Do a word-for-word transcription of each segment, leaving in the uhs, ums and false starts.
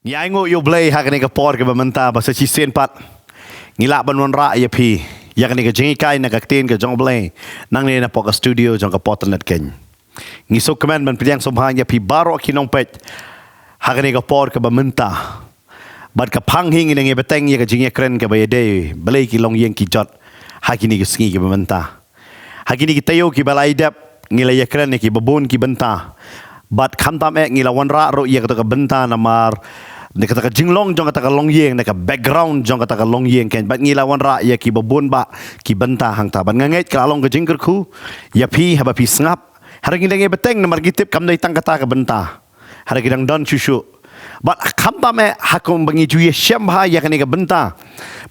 Ngi ainguh ïa U Blei ha kane ka por kaba mynta ba sa shisien pat ngi lah ban wanrah ïa phi ïa kane ka jinghikai na ka ktien ka jong U Blei nangne na pdeng ka studio jong ka Pop Internet Kane. Ngi sngewkmen ban pdiang sngewbha ïa phi baroh ki nongpeit ha kane ka por kaba mynta. Bad ka phang hi ngi nang ïa bteng ïa ka jingïakren kaba ïadei balei ki longïing ki jot ha kine ki sngi kiba mynta. Ha kine ki taïew kiba la ïadep ngi la ïakren ïa kiba bun ki bynta. Bad khamtam eh ngi la wanrah ruh ïa kata ka bynta namar na kata ka jinglong jong kata ka longïing, na ka background jong kata ka longïing kan. Bad ngi la wanrah ïa kiba bun bah ki bynta hangta. Bad nga ngeit ka la long ka jingkyrkhu ïa phi haba phi sngap. Hynrei ngi dang ïa bteng namar ngi tip kam dei tang kata ka bynta. Hynrei ki dang don shuh shuh. Bad khamtam eh ha kumba ngi ju ïashem bha ïa kane ka bynta.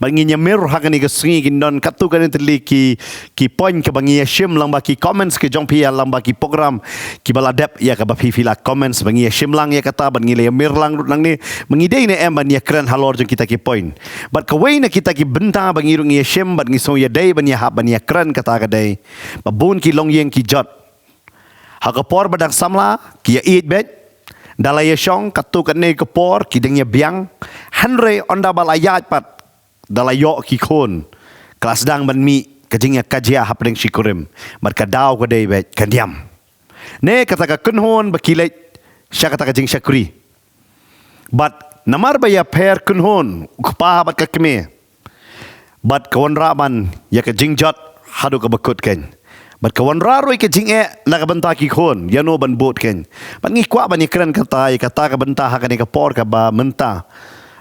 Bad ngi ïamir ha kane ka sngi kin don katto katne tylli ki, ki point kaba ngi ïashim lang bad ki comments ki jong phi ïa lang bad ki program kiba la dep ïa kaba phi phi la comments ba ngi ïashim lang ïa kata bad ngi la ïamir lang ruh nangne. Ba ngi dei ne em ban ïakren halor jong kita ki point. Bad kawei na kita ki bynta ba ngi ruh ngi ïashim bad ngi sngew ïadei ban ïahap ban ïakren kata ka dei ba bun ki longïing ki jot ha ka por ba dang samla ki ïaieit beit. Da la ïashong katto katne ka por ki dang ïabiang. Hynrei ynda ba la ïaid pat da la ïoh ki khun ka la sdang ban mih ka jingïakajia hapdeng shi kurim. Bad ka daw ka dei beit ka niam ne kata ka kynhun ba ki leit sha kata ka jingshakri. Bad namar ba ïapher kynhun u kpa bad ka kmie. Bad ka wanrah ban ïa ka jingjot haduh kaba kut kan. Bad ka wanrah ruh ïa ka jingeh na ka bynta ki khun ïano ban bud kan. Bad ngi kwah ban ïakren kata ïa kata ka bynta ha kane ka por kaba mynta.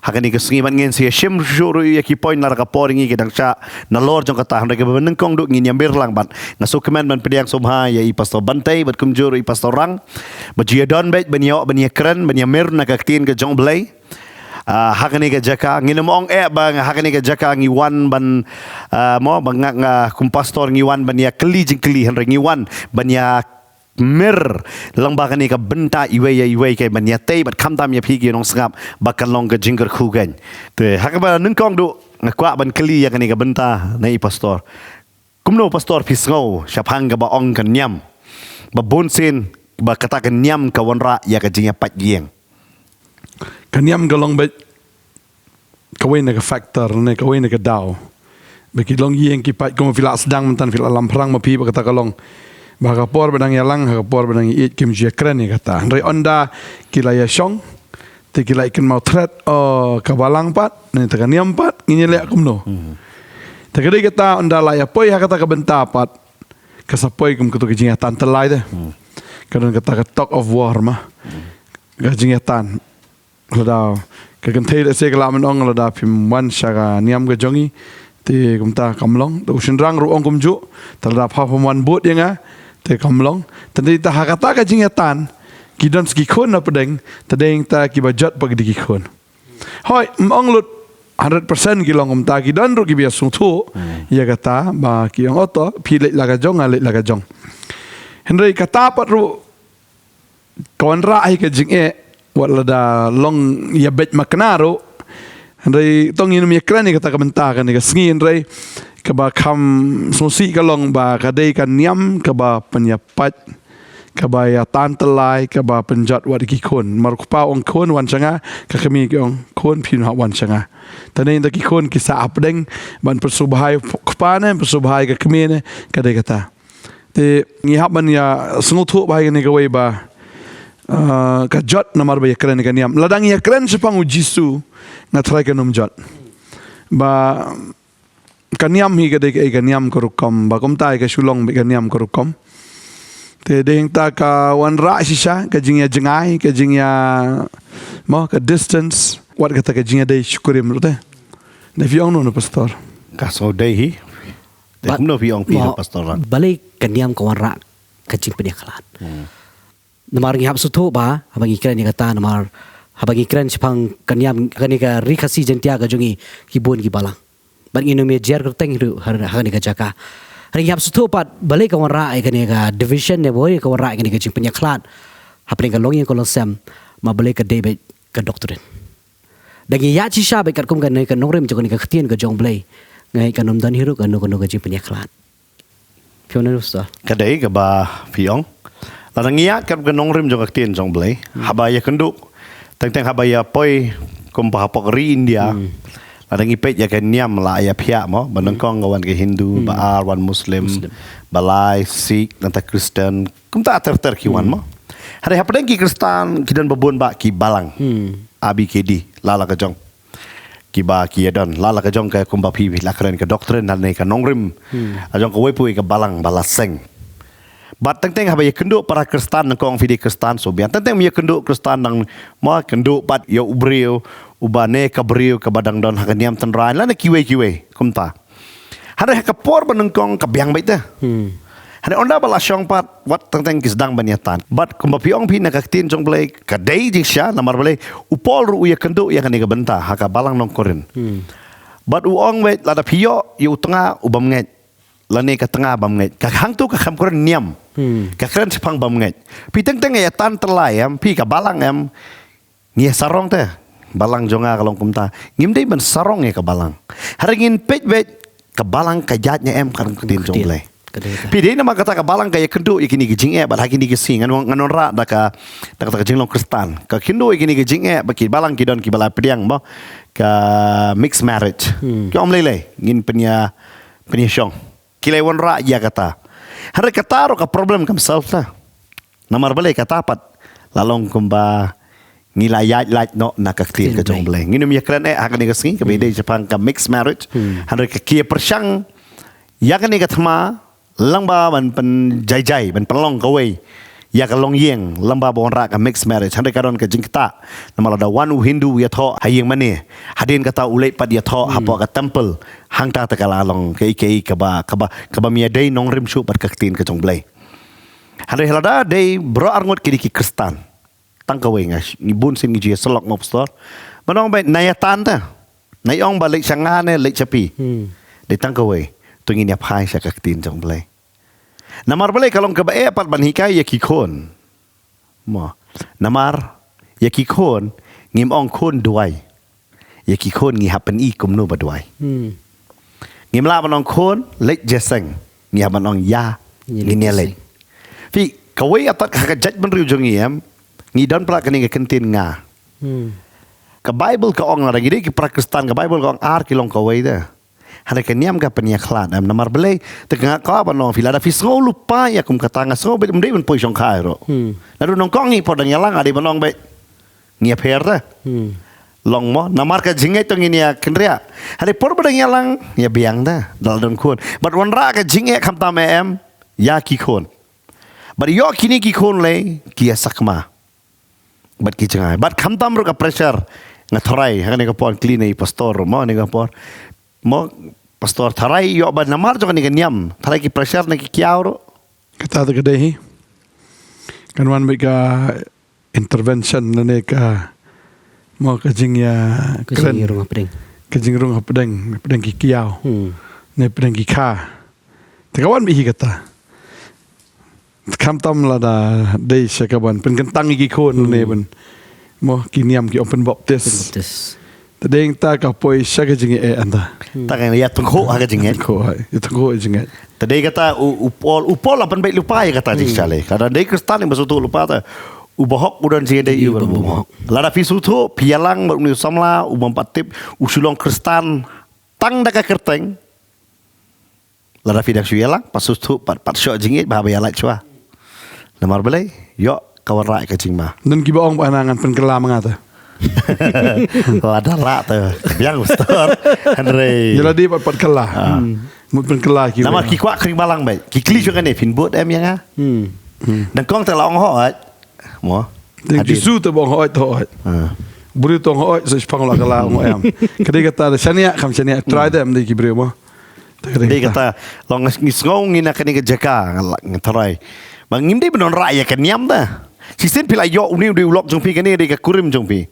Ha kane ka sngi bad ngin sa ïashim shuh ruh ïa ki point na ka por ngi ki dang shah nalor jong kata hynrei kaba nyngkong duh ngin ïamir lang bad nga sngewkmen ban pdiang sngewbha ïa i Pastor Bantei bad kumjuh ruh i Pastor Rang. Ba ju ïadon beit ban ïoh ban ïakren ban ïamir na ka ktien ka jong U Blei. Ah, ha kane ka jaka ngin ym ong eh ba ha kane ka jaka ngi wan ban, ah, mo ba nga, nga kum pastor ngi wan ban ïakylli jingkylli hynrei ngi wan ban ïamir lang ba kane ka bynta iwei ïa iwei kan ban ïatei bad khamtam ïa phi ki nongsngap ba kan long ka jingkyrkhu kan. Te ha kaba nyngkong duh nga kwah ban kylli ïa kane ka bynta na i Pastor. Kumno Pastor phi sngew shaphang kaba ong ka niam ba bun sien ba kata ka niam ka wanrah ïa ka jingïapait ïing. Ka niam ka long beit kawei na ka factor ne kawei na ka daw. Ba ki longïing ki pait kum phi la sdang mynta phi la lam phrang ma phi ba kata ka long. Ba ha ka por ba dang ïalang ha ka por ba dang ïaieit kim ju ïakren ïa kata. Hynrei ynda ki la ïashong te ki la ïakynmaw threat o ka balang pat ne te ka niam pat ngin ïaleh kumno. Te ka dei kata ynda la ïapoi ha kata ka bynta pat ka sa poi kum kata ka jingïatan tyllai te. Ka don kata ka talk of war ma. Ka jingïatan. Lada ka kynthei lehse ka lah ban ong lada phim wan sha ka niam ka jong ngi te kumta kam long. Te u shynrang ruh ong kumjuh. Te lada pha phim wan bud ïa nga te kam long. Te dei ta ha kata ka jingïatan ki don sa ki khun na pdeng te dei ta kiba jot pat ki dei ki khun. Hooid, ym ong lut hundred percent ki long kumta ki don ruh kiba ïasngewthuh ïa kata ba ki ong oto phi leit la ka jong nga leit la ka jong. Hynrei kata pat ruh ka wanrah hi ka jingeh wat lada long ïa beit makna ruh. Hynrei tang ngin ym ïakren ïa kata ka bynta kane ka sngi hynrei kaba kham sngewsih ka long ba ka dei ka niam kaba pynïapait kaba ïatan tyllai kaba pynjot wat ki khun. Mar u kpa u ong khun wan sha nga ka kmie ki ong khun phim hap wan sha nga. Te nangta ki khun ki sah hapdeng ban pynsngewbha ïa u kpa ne pynsngewbha ïa ka kmie ne ka dei kata. Te ngi hap ban ïa sngewthuh bha ïa kane kawei ba, ah, ka jot namar ba ïakren ïa ka niam. Lada ngi ïakren shaphang u Jisu nga tharai kan ym jot. Ba ka niam hi ka dei kaei ka niam ka rukom ba kumta hi ka shu long beit ka niam ka rukom. Te dei hangta ka wanrah shisha ka jingïajngai ka jingïa mo ka distance wat kata ka jingïadei shu kurim ruh te. Dei phi ong no na pastor. Ka sngewdei hi. Te kumno phi ong phi na pastor Rang? Balei ka niam ka wanrah ka jingpynïakhlad. Namar ngi hap sngewthuh ba haba ngi kren ïa kata namar haba ngi kren shaphang ka niam kane ka Ri Khasi Jaiñtia ka jong ngi ki bun ki balang. Bad ngin ym ïa jer kyrteng ruh ha kane ka jaka. Hynrei ngi hap sngewthuh pat balei ka wanrah ïa kane ka division ne balei ka wanrah ïa kane ka jingpynïakhlad hapdeng ka longïing ka longsem ma balei ka dei beit ka doctrine. Da ngi ïaid shisha beit katkum kane ka nongrim jong kane ka ktien ka jong U Blei. Nga ngeit kan ym don hi ruh kano kano ka jingpynïakhlad. Phi ong ne pastor? Ka dei kaba phi ong. Lada ngi ïaid katkum ka nongrim jong ka ktien jong U Blei haba ïakynduh Teng teng haba ïa poi kumba hapoh ri India. Hmm. Lada ngi peit ïa ka niam la ïa phiah mo, ba nyngkong ka wan ka Hindu, ba ar wan Muslim, ba lai Sikh, nangta Kristen. Kumta ter ter ki wan mo. Hynrei hapdeng ki Kristan ki don ba bun ba ki balang. Hmm. A B K D, la la ka jong. Kiba ki ïa don, la la ka jong ka kumba phi la kren ka doctrine lane ka nongrim. Hmm. La jong kawei pa kawei ka balang ba la seng. Bad teng teng haba ïa kynduh para Kristan nyngkong phi dei Kristan so biang. Teng teng ïa kynduh Kristan nang mo kynduh pat ïa u briew, uba ne ka briew kaba dang don ha ka niam tynrai lane kiwei kiwei kumta. Hynrei ha ka por ba nyngkong ka biang beit te. Hmm. Hynrei ynda ba la shong pat wat teng teng ki sdang ban ïa tan. Bad kumba phi ong phi na ka ktien jong Blei ka dei jingshisha namar Blei u Paul ruh u ïa kynduh ïa kane ka bynta ha ka balang nong Korinth. Hmm. Bad u ong beit lada phi ïoh ïa u tnga u bym ngeit. Lane ka tnga bym ngeit. Ka hangto ka kham kren niam. Hmm. Ka kren shaphang bym ngeit. Phi teng teng ïa tan tyllai em, phi ka balang em. Ngi sarong te. Balang jong nga ka long kumta. Ngim dei ban sarong ïa ka balang. Hynrei ngin peit beit ka balang ka jait ne em ka ktien jong Blei. Ka dei ka. Phi dei namar kata ka balang ka ïa kynduh ïa kine ki jingeh bad ha kine ki sngi ngan wan, ngan wanrah da ka, da kata ka jinglong Kristan. Ka kynduh ïa kine ki jingeh ba ki balang ki don kiba la pdiang mo. Ka mixed marriage. Hmm. Ki ong lei lei ngin pynïa, pynïa shong. Ki la wanrah ïa kata. Hynrei kata ruh ka problem kam solve te. Namar balei kata pat la long kumba ngi la ïaid lait noh na ka ktien ka jong Blei. Ngin ym ïa kren eh ha kane ka sngi kaba ïadei shaphang ka mixed marriage. Hmm. Hynrei ka ki ïa pyrshang ïa kane ka thma lyngba ban pynjaijai ban pynlong kawei ïa ka longïing lyngba ba wanrah ka mixed marriage. Hynrei ka don ka jingktah namar lada wan u Hindu ïathoh ha ïing mane hadien kata u leit pat ïathoh hapoh ka temple. Hangta te ka la long kaei kaei kaba, kaba, kaba ym ïadei nongrim shuh bad ka ktien ka jong Blei. Hynrei lada dei baroh arngut ki dei ki Kristan. Tang kawei nga sh-, ngi bun sien ngi ju ïa syllok mo pastor. Ban ong beit na ïa tan te. Na ïa ong ba leit sha nga ne leit sha phi. Hmm. Dei tang kawei. To ngin ïa phai sha ka ktien jong Blei. Namar balei ka long kaba eh pat ban hikai ïa ki khun. Mo. Namar ïa ki khun ngim ong khun duwai. Ïa ki khun ngi hap pyni kumno ba duwai. Hmm. Ngim lah ban ong khun leit jingïaseng. Ngi hap ban ong ïa ngin ïa leit. Phi kawei atat ha ka jaitbynriew jong ngi em. Ngi don palat kane ka kyntien nga. Hmm. Ka Bible ka ong lada ngi dei ki para Kristan ka Bible ka ong ar ki long kawei te. Hynrei ka niam ka pynïakhlad em namar balei te ka nga ka ban ong phi lada phi sngew lypa ïa kum kata nga sngew beit ym dei ban poi shongkha ruh. Hmm. Naduh nyngkong ngi por dang ïalang ade ban ong beit. Ngi ïa pher te. Hmm. Long mo namar ka jingngeit to ngin ïa kynriah. Hynrei por ba dang ïalang ïa biang te da la don khun. Bad wanrah ka jingeh khamtam eh em ïa ki khun. Bad ïoh kine ki khun lei ki ïa sakma. Bad ki jngai. Bad khamtam ruh ka pressure. Nga tharai ha kane ka por kylli na i pastor mo ne ka por. Mo pastor tharai ïoh ba namar jong kane ka niam. Tharai ki pressure na ki kiaw ruh. Kata te ka dei hi. Kan wan bad ka intervention lane ka mo ka jingïa ka kren. Jingrung hapdeng. Ka jingrung hapdeng, hapdeng ki kiaw. Hmm. Ne hapdeng ki kha. Te ka wan bad hi kata. Khamtam lada dei sha ka ban pynkyntang ïa ki khun lane ban mo ki niam ki ong pynbaptis. Pynbaptis. Te dei ta ka poi sha ka jingeh anta. Hmm. Ta ka ïa tyngkhuh ha ka jingeh. Tyngkhuh ha, ïa tyngkhuh ha jingeh. Te dei kata u, u Paul, u Paul la pynbeit lypa ïa kata jingshai. Lada dei Kristan ba sngewthuh lypa te. U bahok u don jingeh dei u ban bahok. Lada phi sngewthuh phi ïalang bad une u samla u bym pat tip u shu long Kristan tang da ka kyrteng. Lada phi dang shu ïalang, pat sngewthuh, pat, pat shoh jingïeit, ba haba ïa lait shuwa. Namar balei, ïoh, ka wanrah ka jingma. Don kiba ong ba ngan pynkylla ma nga te. Lada lah te, biang u stor. Hynrei. Ïa lade pat, pat kylla. Ah. Hmm. Mut pynkylla ki. Namar ki kwah khring balang beit. Ki kylli shuwa kane, phin bud em ïa nga. Hmm. Nyngkong te la ong hooid. Mo. Te Jisu te ba ong hooid, hooid. Ah. Briew te ong hooid, sa shipang la kylla ong em. Ka dei kata da shaniah, kham shaniah. Try te em dei ki briew mo. Te ka dei kata. Long ngi sngew ngi na kane ka jaka nga la, nga tharai. Ba ngim dei ban wanrah ïa ka niam te. Shisien phi la ïoh une u dei u lok jong phi kane dei ka kurim jong phi.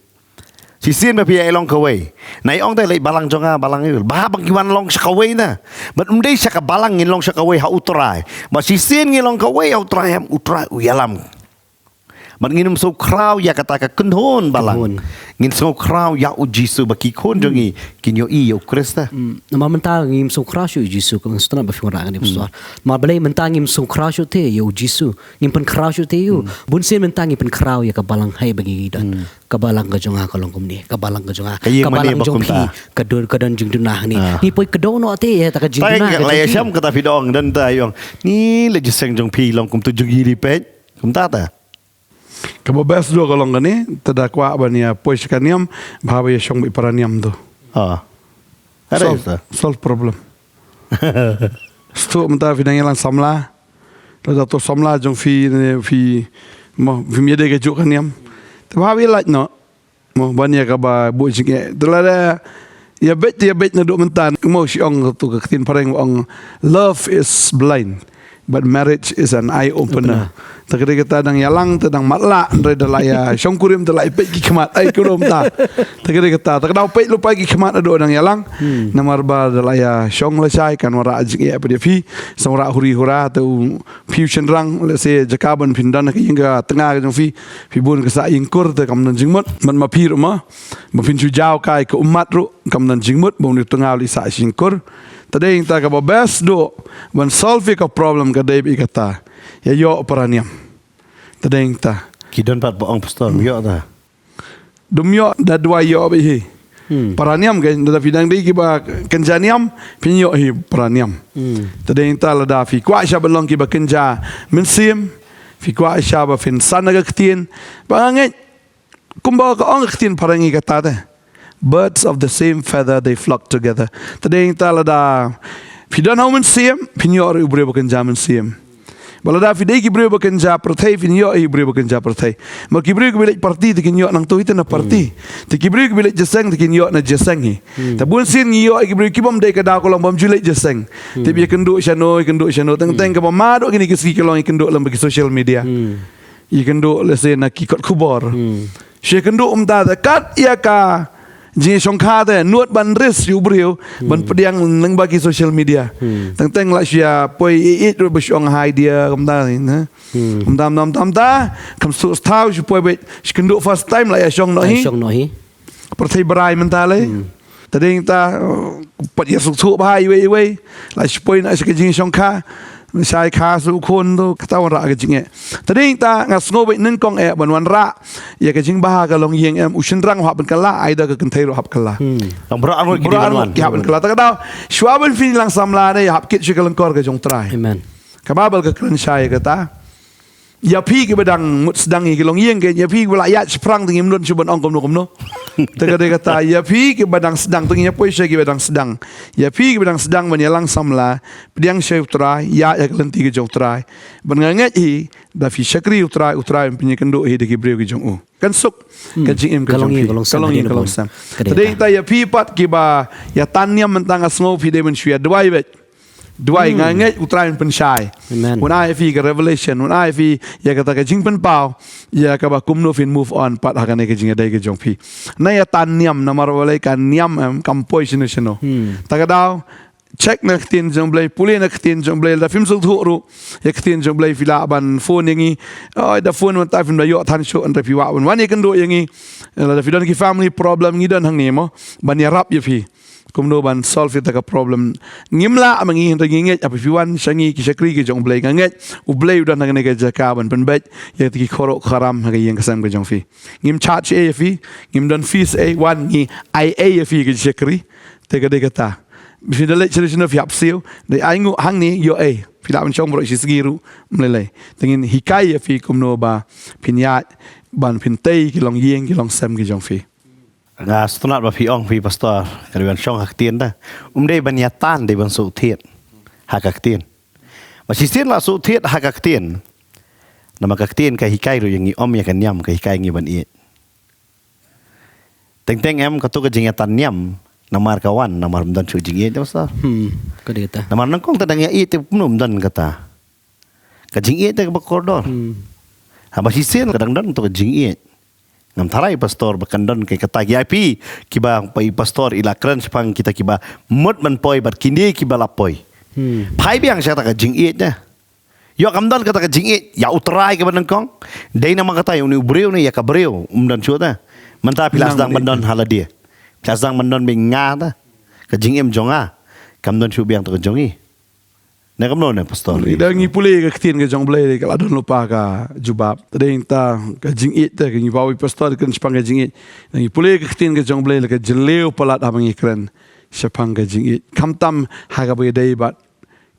Shisien ba phi ïa long kawei. Na ïa ong te leit balang jong nga balang ïa. Ba ba ngi wan long sha kawei na. Bad ym dei sha ka balang ngin long sha kawei ha U Trai. Ba shisien ngi long kawei ha U Trai em U Trai u ïalam. Bad ngin ym sngew khraw ïa kata ka kynhun balang. Kynhun. Ngin sngew khraw ïa u Jisu ba ki khun jong ngi kin ïohi ïa u Khrist. Hmm. Namar mynta ngim sngew khraw shuh ïa u Jisu, ka sngewtynnat ba phi wanrah kane, Pastor. Namar balei mynta ngim sngew khraw shuh te ïa u Jisu? Ngim pynkhraw shuh te ïa u. Bun sien mynta ngi pynkhraw ïa ka balang hai ba ngi don. Ka balang ka jong nga ka long kumne, ka balang ka jong nga, ka balang jong phi ka don, ka don jingduna hangne. Ngi poi kdew noh te ïa ta ka jingduna ka jong phi. Sham kata phi da ong, don ta ïong. Ni la jingïaseng jong phi long kumta jong ngi, peit. Kumta ta. Kaba best duh ka long kane, te da kwah ban ïa poi sha ka niam, bha ba ïa shong bad para niam tu. Ah. Solve problem. Sdang mynta phi dang ïalang samla. Lada to samla jong phi ne phi, mo, phi ïadei kajuh ka niam. Te bha ba ïa lait noh. Mo, ban ïa kaba buh jingeh. Te lada ïa beit, ïa beit naduh mynta. Mo, shu ong tu ka ktien phareng ong, "Love is blind, but marriage is an eye opener." Te ka dei kata dang ïalang, te dang matlah, hynrei da la ïa shongkurim, da la ïa peit ki khmat, ai kumno mynta. Te ka dei kata, te ka dei peit lypa ki khmat naduh dang ïalang. Namar ba da la ïa shong lashai kan wanrah jingeh pat ïa phi, sa wanrah huri hura, te u phi u shynrang, lehse jaka ban phin don ha ka ïing ka tnga ka jong phi, phi bun ka sah ïing kur, te kam don jingmut. Bad ma phi ruh mo, ba phin shu jaw kai ka ummat ruh, kam don jingmut, ba une u tnga u leit sah ïing kur. Te dei ïa kata kaba best duh ban solve ïa ka problem ka dei beit ïa kata. Ïa ïoh para niam. Te dei ïa kata. Ki don pat ba ong, Pastor, ym ïoh ta. Dum ïoh, da duwai ïoh beit hi. Para niam, kan, da phi dang dei kiba kynja niam, phin ïoh hi para niam. Te dei ïa kata, lada phi kwah sha ban long kiba kynja mynsiem, phi kwah sha ba phin san ha ka ktien, ba nga ngeit, kumba ka ong ka ktien phareng ïa kata te, "Birds of the same feather they flock together." Te dei ïa kata, lada phi don ha u mynsiem, phin ïoh ruh u briew ba kynja mynsiem. Bad lada phi dei ki briew ba kynja pyrthei, phin ïoh hi u briew ba kynja pyrthei. Mo, ki briew kiba leit party, te kin ïoh nangto hi te na party. Te ki briew kiba leit jingïaseng, te kin ïoh na jingïaseng hi. Te bun sien ngi ïoh ïa ki briew kibym dei ka daw ka long bym ju leit jingïaseng. Te ïakynduh shano, ïakynduh shano, teng teng kaba ma duh kine ki sngi ki long ïakynduh lyngba ki social media. Ïakynduh lehse na ki kot khubor. Shu ïakynduh mynta te kat ïa ka jingïashongkha te, nud ban risk ïa u briew ban pdiang lyngba ki social media. Teng teng la shu ïa poi ïeit ruh ba shu ong hi dia, kumta ne. Kumta, kumta, kumta, kumta, kam suk stau shu poi beit, shu kynduh first time la ïa shong noh hi. Pyrthei brai mynta lei. Te dei ïa kata, uh, pat ïa suk suk bha iwei iwei. La shu poi na sha ka jingïashongkha. Shai kha suk khun tu, kata wanrah ka jingeh. Te dei ïa kata, nga sngew beit nyngkong eh ban wanrah ïa ka jingbha ha ka longïing, em, u shynrang u hap ban kylla, ai da ka kynthei ruh hap kylla. Tang baroh arngut ki dei ban wan. Ki hap ban kylla. Te ka daw, shuwa ban phin ïalang samla ne, hap kit sha ka lyngkor ka jong U Trai. Amen. Ka Baibl ka kren shai ïa kata. Ïa phi kiba dang mut sdang ïa ki longïing, ïa phi kiba la ïaid shaphrang, te ngim don shuh ban ong kumno kumno. Te ka dei kata, ïa phi kiba dang sdang, te ngin ïa poi sha kiba dang sdang. Ïa phi kiba dang sdang ban ïalang samla, pdiang sha U Trai, ïaid ha ka lynti ka jong U Trai. Ban nga ngeit hi, da phi shakri U Trai, U Trai un pynïakynduh hi da ki briew ki jong u. Kan suk ka jingim ka jong phi. Ka longïing ka longsem. Te dei ïa kata, ïa phi pat kiba ïa tan niam mynta, nga sngew phi dei ban shu ïa duwai beit. Duwai, nga ngeit U Trai un pynshai. Amen. Un ai ïa phi ka revelation, un ai ïa phi ïa kata ka jingpynpaw ïa kaba kumno phin move on pat ha kane ka jingïadei ka jong phi. Na ïa tan niam, namar balei ka niam, em, kam poi shano shano. Ta ka daw, check na ka ktien jong U Blei, pule na ka ktien jong U Blei, lada phim sngewthuh ruh ïa ka ktien jong U Blei, phi lah ban phone ïa ngi. Oi, da phone mynta phim da ïoh than shuh, hynrei phi wad ban wan ïakynduh ïa ngi. Lada phi don ki family problem, ngi don hangne mo ban ïarap ïa phi. Kumno ban solve ïa kata ka problem. Ngim lah ma ngi, hynrei ngi ngeit, haba phi wan sha ngi ki shakri ki jong U Blei, nga ngeit U Blei u don ha kane ka jaka ban pynbeit ïa kita ki khuruh khuram ha ka ïing ka sem ka jong phi. Ngim charge ei ei ïa phi, ngim don fees ei ei, wan ngi ai ei ei ïa phi ki shakri. Te ka dei kata. Phi da leit sha sha phi hap siew, dei ai nguh hangne ïoh ei. Phi lah ban shong baroh shi sngi ruh, ym lei lei. Te ngin hikai ïa phi kumno ba phin ïaid ban phin tei ki longïing ki longsem ki jong phi. Nga sngewtynnat ba phi ong phi pastor, ka dei ban shong ha ka ktien da. Um dei ban ïa tan, dei ban suk thied ha ka ktien. Ba shisien la suk thied ha ka ktien. Namar ka ktien ka hikai ruh ïa ngi, ym ïa ka niam ka hikai ngi ban ïeit. Teng teng em katu ka jingïatan niam, namar ka wan, namar ym don shuh jingïeit, pastor. Hmm, ka dei kata. Namar nyngkong te dang ïa ïeit te kumno ym don kata. Ka jingïeit te kaba kordor. Hmm. Haba shisien ka dang don tu ka jingïeit. Ngam tharai pastor ba kan don ka kata, ïa phi kiba poi pastor, i la kren shaphang kita kiba mut ban poi bad kine kiba la poi. Hmm. Phai biang sha kata ka jingïeit te. Ïoh kam don kata ka jingïeit ïa U Trai kaba nyngkong. Dei namar kata ïa une u briew ne ïa ka briew, um don shuh te. Mynta phi la sdang ban don ha lade. Phi la sdang ban don bad nga te. Ka jingim jong nga kam don shuh biang te ka jong i. Ne kumno ne, Pastor? Da ngi pule ka ktien ka jong U Blei ka la don lypa ka jubab. Te dei ta ka jingïeit te, ka ngi bawi Pastor kan shaphang ka jingïeit. Da ngi pule ka ktien ka jong U Blei la ka jylliew palat haba ngi kren shaphang ka jingïeit. Khamtam ha kaba ïadei bad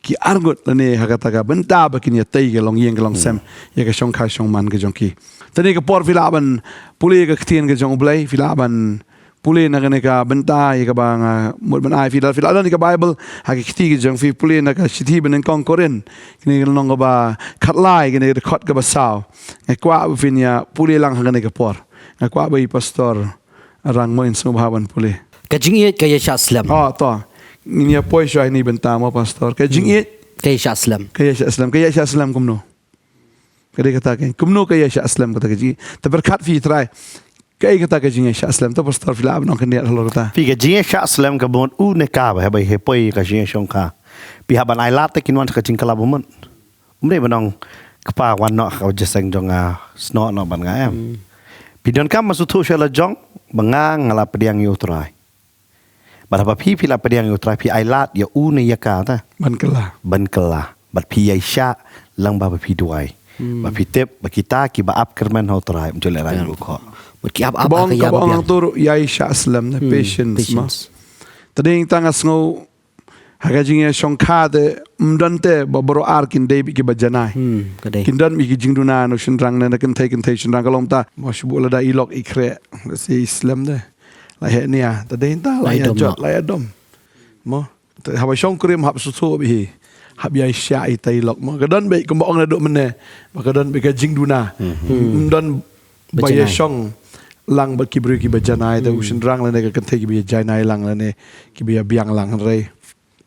ki arngut lane ha kata ka bynta ba kin ïatei ka longïing ka longsem ïa ka shongkha shongman ka jong ki. Te ne ka por phi lah ban pule ka ktien ka jong U Blei, phi lah ban pule na kane ka bynta ïa kaba nga mut ban ai phi, lada phi lah don ïa ka Bible ha ki kti ki jong phi, pule na ka shithi ba nyngkong Korinth, kane ka lynnong kaba khatlai, kane ka dkhot kaba saw. Nga kwah ba phin ïa pule lang ha kane ka por. Nga kwah ba i Pastor Rangmo in sngewbha ban pule. Ka jingïeit ka ïaishah slem. Oh, to. Ngin ïa poi shuwa ïa kane ka bynta mo, Pastor. Ka jingïeit ka ïaishah slem. Ka ïaishah slem. Ka ïaishah slem kumno? Ka dei kata ka, kumno ka ïaishah slem kata ka jingïeit? Te pyrkhat phi Trai. Kaei kata ka jingïaishah slem? To Pastor phi lah ban ong khyndiat halor kata. Phi, ka jingïaishah slem ka mut u ne ka ba haba heh poi ka jingïashongkha, phi hap ban ailad te kin wan ka jingkylla ba mut. Um dei ban ong, kpa wan noh ka jingïaseng jong nga, snoh noh bad nga, em. Phi donkam ban sngewthuh sha la jong ba nga, nga la pdiang ïa U Trai. Bad haba phi, phi la pdiang ïa U Trai, phi ailad ïa u ne ïa ka te ban kylla. Ban kylla. Bad phi ïaishah lang ba, ba phi duwai. Ba phi tip ba kita kiba ap kyrmen ha U Trai, ym ju lehrain ruh u khoh. Bad ki ap ap ka ïa ba biang. Kaba ong hangto ruh ïaishah slem ne, patience ma. Te dei ta nga sngew ha ka jingïashongkha te ym don te ba baroh ar kin dei beit kiba janai. Kin don beit ki jingduna na u shynrang ne na kynthei, kynthei shynrang ka long ta. Mo shu buh lada i lok i khreh, lehse i slem te. La heh nia, te dei ta la ïa jot, la ïa dom. Mo, te haba shong kurim hap sngewthuh beit hi. Hap ïaishah ïa ita i lok mo. Ka don beit kumba ong naduh mynne ba ka don beit ka jingduna. Ym don ba ïashong lang bad ki briew kiba janai te u shynrang lane ka kynthei kiba ïa janai lang lane kiba ïa biang lang, hynrei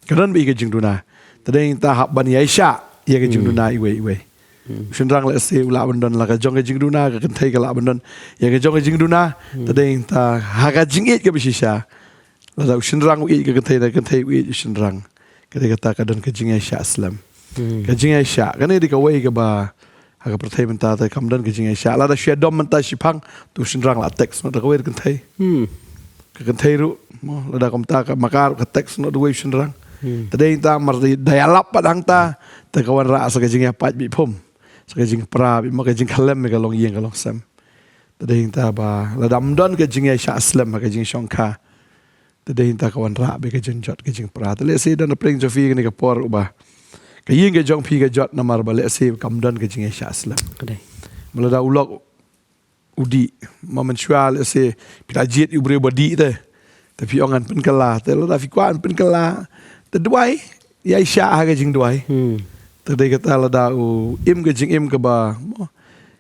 ka don beit ka jingduna. Te dei ta hap ban ïaishah ïa ka jingduna iwei iwei. U shynrang lehse u lah ban don la ka jong ka jingduna, ka kynthei ka lah ban don ïa ka jong ka jingduna. Te dei ta ha ka jingïeit kaba shisha, lada u shynrang u ïeit ka kynthei, ka kynthei u ïeit u shynrang, ka dei kata ka don ka jingïaishah slem. Ka jingïaishah kane dei kawei kaba ha ka pyrthei mynta te kam don ka jingïaishah. Lada shu ïa dom mynta shiphang, te u shynrang la text noh da kawei ka kynthei. Ka kynthei ruh mo, lada kumta ka ma ka ruh ka text noh da uwei u shynrang. Te dei ta mar da ïalap pat hangta, te ka wanrah sa ka jingïapait beit phum, sa ka jingpra beit mo, ka jingkhyllem ïa ka longïing ka longsem. Te dei ta ba lada ym don ka jingïaishah slem ha ka jingshongkha, te dei ta ka wanrah beit ka jingjot ka jingpra. Te lehse don na pdeng jong phi kane ka por uba ka ïing ka jong phi ka jot namar ba lehse kam don ka jingïaishah slem. Ka dei. Ma lada u lok u dih, ma mynshuwa lehse phi la jied ïa u briew ba dih te, te phi ong ngan pynkylla, te lada phi kwah ngan pynkylla, te duwai, ïaishah ha ka jingduwai. Te dei kata lada u im ka jingim kaba,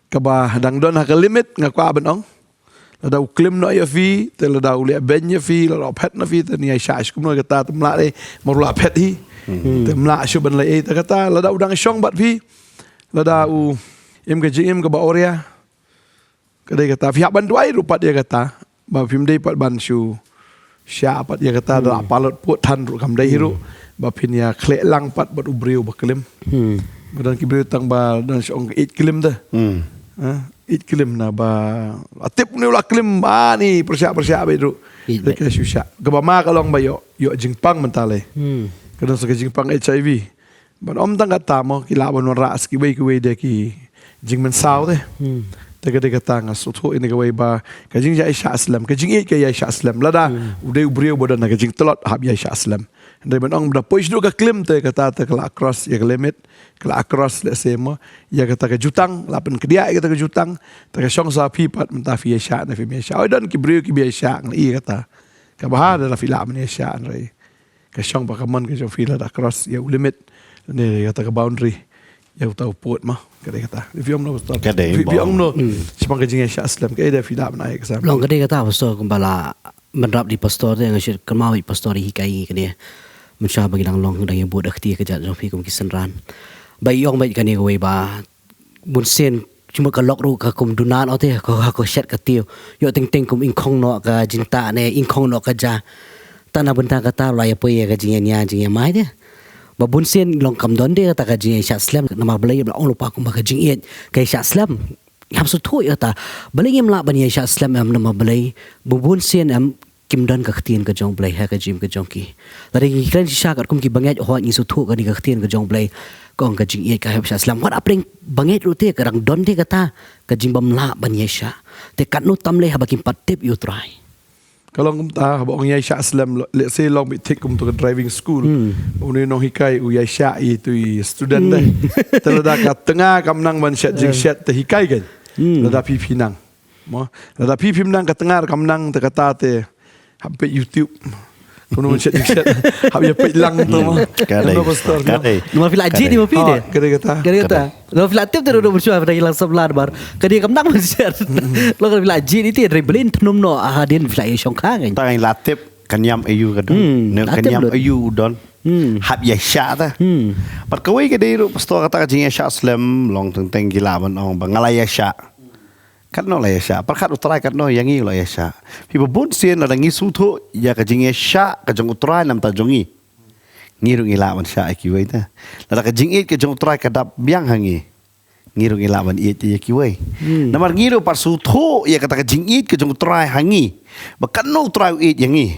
kaba dang don ha ka limit, nga kwah ban ong. Lada u klim noh ïa phi, te lada u leh beiñ ïa phi, lada u phet noh phi, te ïaishah shu kumno kata, te ym lah ei, mar u la phet hi. Te ym lah shu ban leh ei, te kata lada u dang shong bad phi, lada u im ka jingim kaba awria, ka dei kata phi hap ban duwai ruh pat ïa kata, ba phim dei pat ban shu shah pat ïa kata, da la palot put than ruh kam dei hi ruh ba phin ïa khleh lang pat bad u briew ba klim. Ba don ki briew tang ba don shu ong ïeit klim te. Ha, ïeit klim na ba la tip une u la klim ba ni pyrshah pyrshah beit ruh. Ïeit beit. Ka shu shah. Kaba ma ka long ba ïoh, ïoh jingpang mynta lei. Ka don sa ka jingpang H I V. Ban ym tang kata mo, ki lah ban wanrah sa kiwei kiwei de ki jingmynsaw te. Te ka dei kata nga sngewthuh ïa kawei ba ka jingïaishah slem, ka jingïeit ka ïaishah slem. Lada u dei u briew ba don ha ka jingtlot, hap ïaishah slem. Hynrei ban ong ba da poi shaduh ka klim te kata te ka la cross ïa ka limit, ka la cross lehse mo ïa kata ka jutang, la pynkdiah ïa kata ka jutang, te ka shong sa phi pat mynta phi ïaishah ne phim ïaishah. Oi don ki briew kiba ïaishah, nga ïohi kata. Kaba ha da la phi lah ban ïaishah hynrei ka shong ba ka mon ka jong phi la da cross ïa u limit ne ïa kata ka boundary ïa uta u pud mo. Ka dei kata. Phi ong no Pastor? Ka dei, phi ong no shaphang ka jingïaishah slem, ka dei phi da ban ai example. Long ka dei kata Pastor, kumba la mynrap da i Pastor te, nga shu kynmaw i Pastor i hikai ngi kane. Mynshuwa ba ngi dang long, dang ïa bud da kti ka jait jong phi kum ki synran, ba i ong beit kane kawei ba bunsien, shu mut ka lok ruh ka kum duna noh te, ka, ka, ka shet ka tiew. Ïoh teng teng kum ingkhong noh ka jingtah ne ingkhong noh ka ja. Te na bynta kata la ïa poi ïa ka jingïania jingïamai te. Ba bun sien long kam don de kata ka jingïaishah slem, namar balei ba ong lypa kumba ka jingïeit ka ïaishah slem. Ngam sngewthuh ïa kata. Balei ngim lah ban ïaishah slem em, namar balei ba bun sien em kim don ka ktien ka jong U Blei ha ka jingim ka jong ki. Lada ngi kren shisha katkum ki bangeit, hooid ngi sngewthuh kane ka ktien ka jong U Blei ka ong ka jingïeit ka hap shah slem. Wat hapdeng bangeit ruh te ka dang don de kata ka jingbym lah ban ïaishah. Te katno tam lei haba kim pat tip ïa U Trai. Ka long kumta, haba ong ïaishah slem, lo-, let's say long bit thik kum tu ka driving school. Hmm. Une nonghikai u ïaishah ïa itu i student dei. Hmm. Te lada ka tnga kam nang ban shet Eh. jingshet te hikai kan. Hmm. Lada phi phi nang. Mo, lada phi phim nang ka tnga kam nang te kata te hap peit YouTube. Kumno ban shet jingshet. Hap ïa peit lang tu mo. Hmm. Ka dei. Kumno pastor Ka dei. Namar phi la Ka jied dei. ni mo phi Oh, de. ka dei kata. Ka dei kata. Ka dei. Namar phi la tip te ruh mynshuwa phi dang ïalang samla namar ka dei kam nang ban shet. Lo ka phi la jied ite dei blin tnum noh hadien phi la ïashong kha kan. Tang la tip ka niam aïu ka don. Hmm, Ne la ka tip niam lut. aïu u don. Hmm. Hap ïaishah ta. Hmm. Bad kawei ka dei ruh pastor kata ka jingïaishah slem long teng teng ki lah ban ong ba nga la ïaishah. Katno la ïaishah. Pyrkhat U Trai katno ïa ngi la ïaishah. Phi ba bun sien lada ngi sngewthuh ïa ka jingïaishah ka jong U Trai namar ta jong ngi. Ngi ruh ngi lah ban shah ïa kiwei ta. Lada ka jingïeit ka jong U Trai ka dap biang ha ngi. Ngi ruh ngi lah ban ïeit ïa kiwei. Hmm. Namar ngi ruh pat sngewthuh ïa kata ka jingïeit ka jong U Trai ha ngi. Ba katno U Trai u ïeit ïa ngi.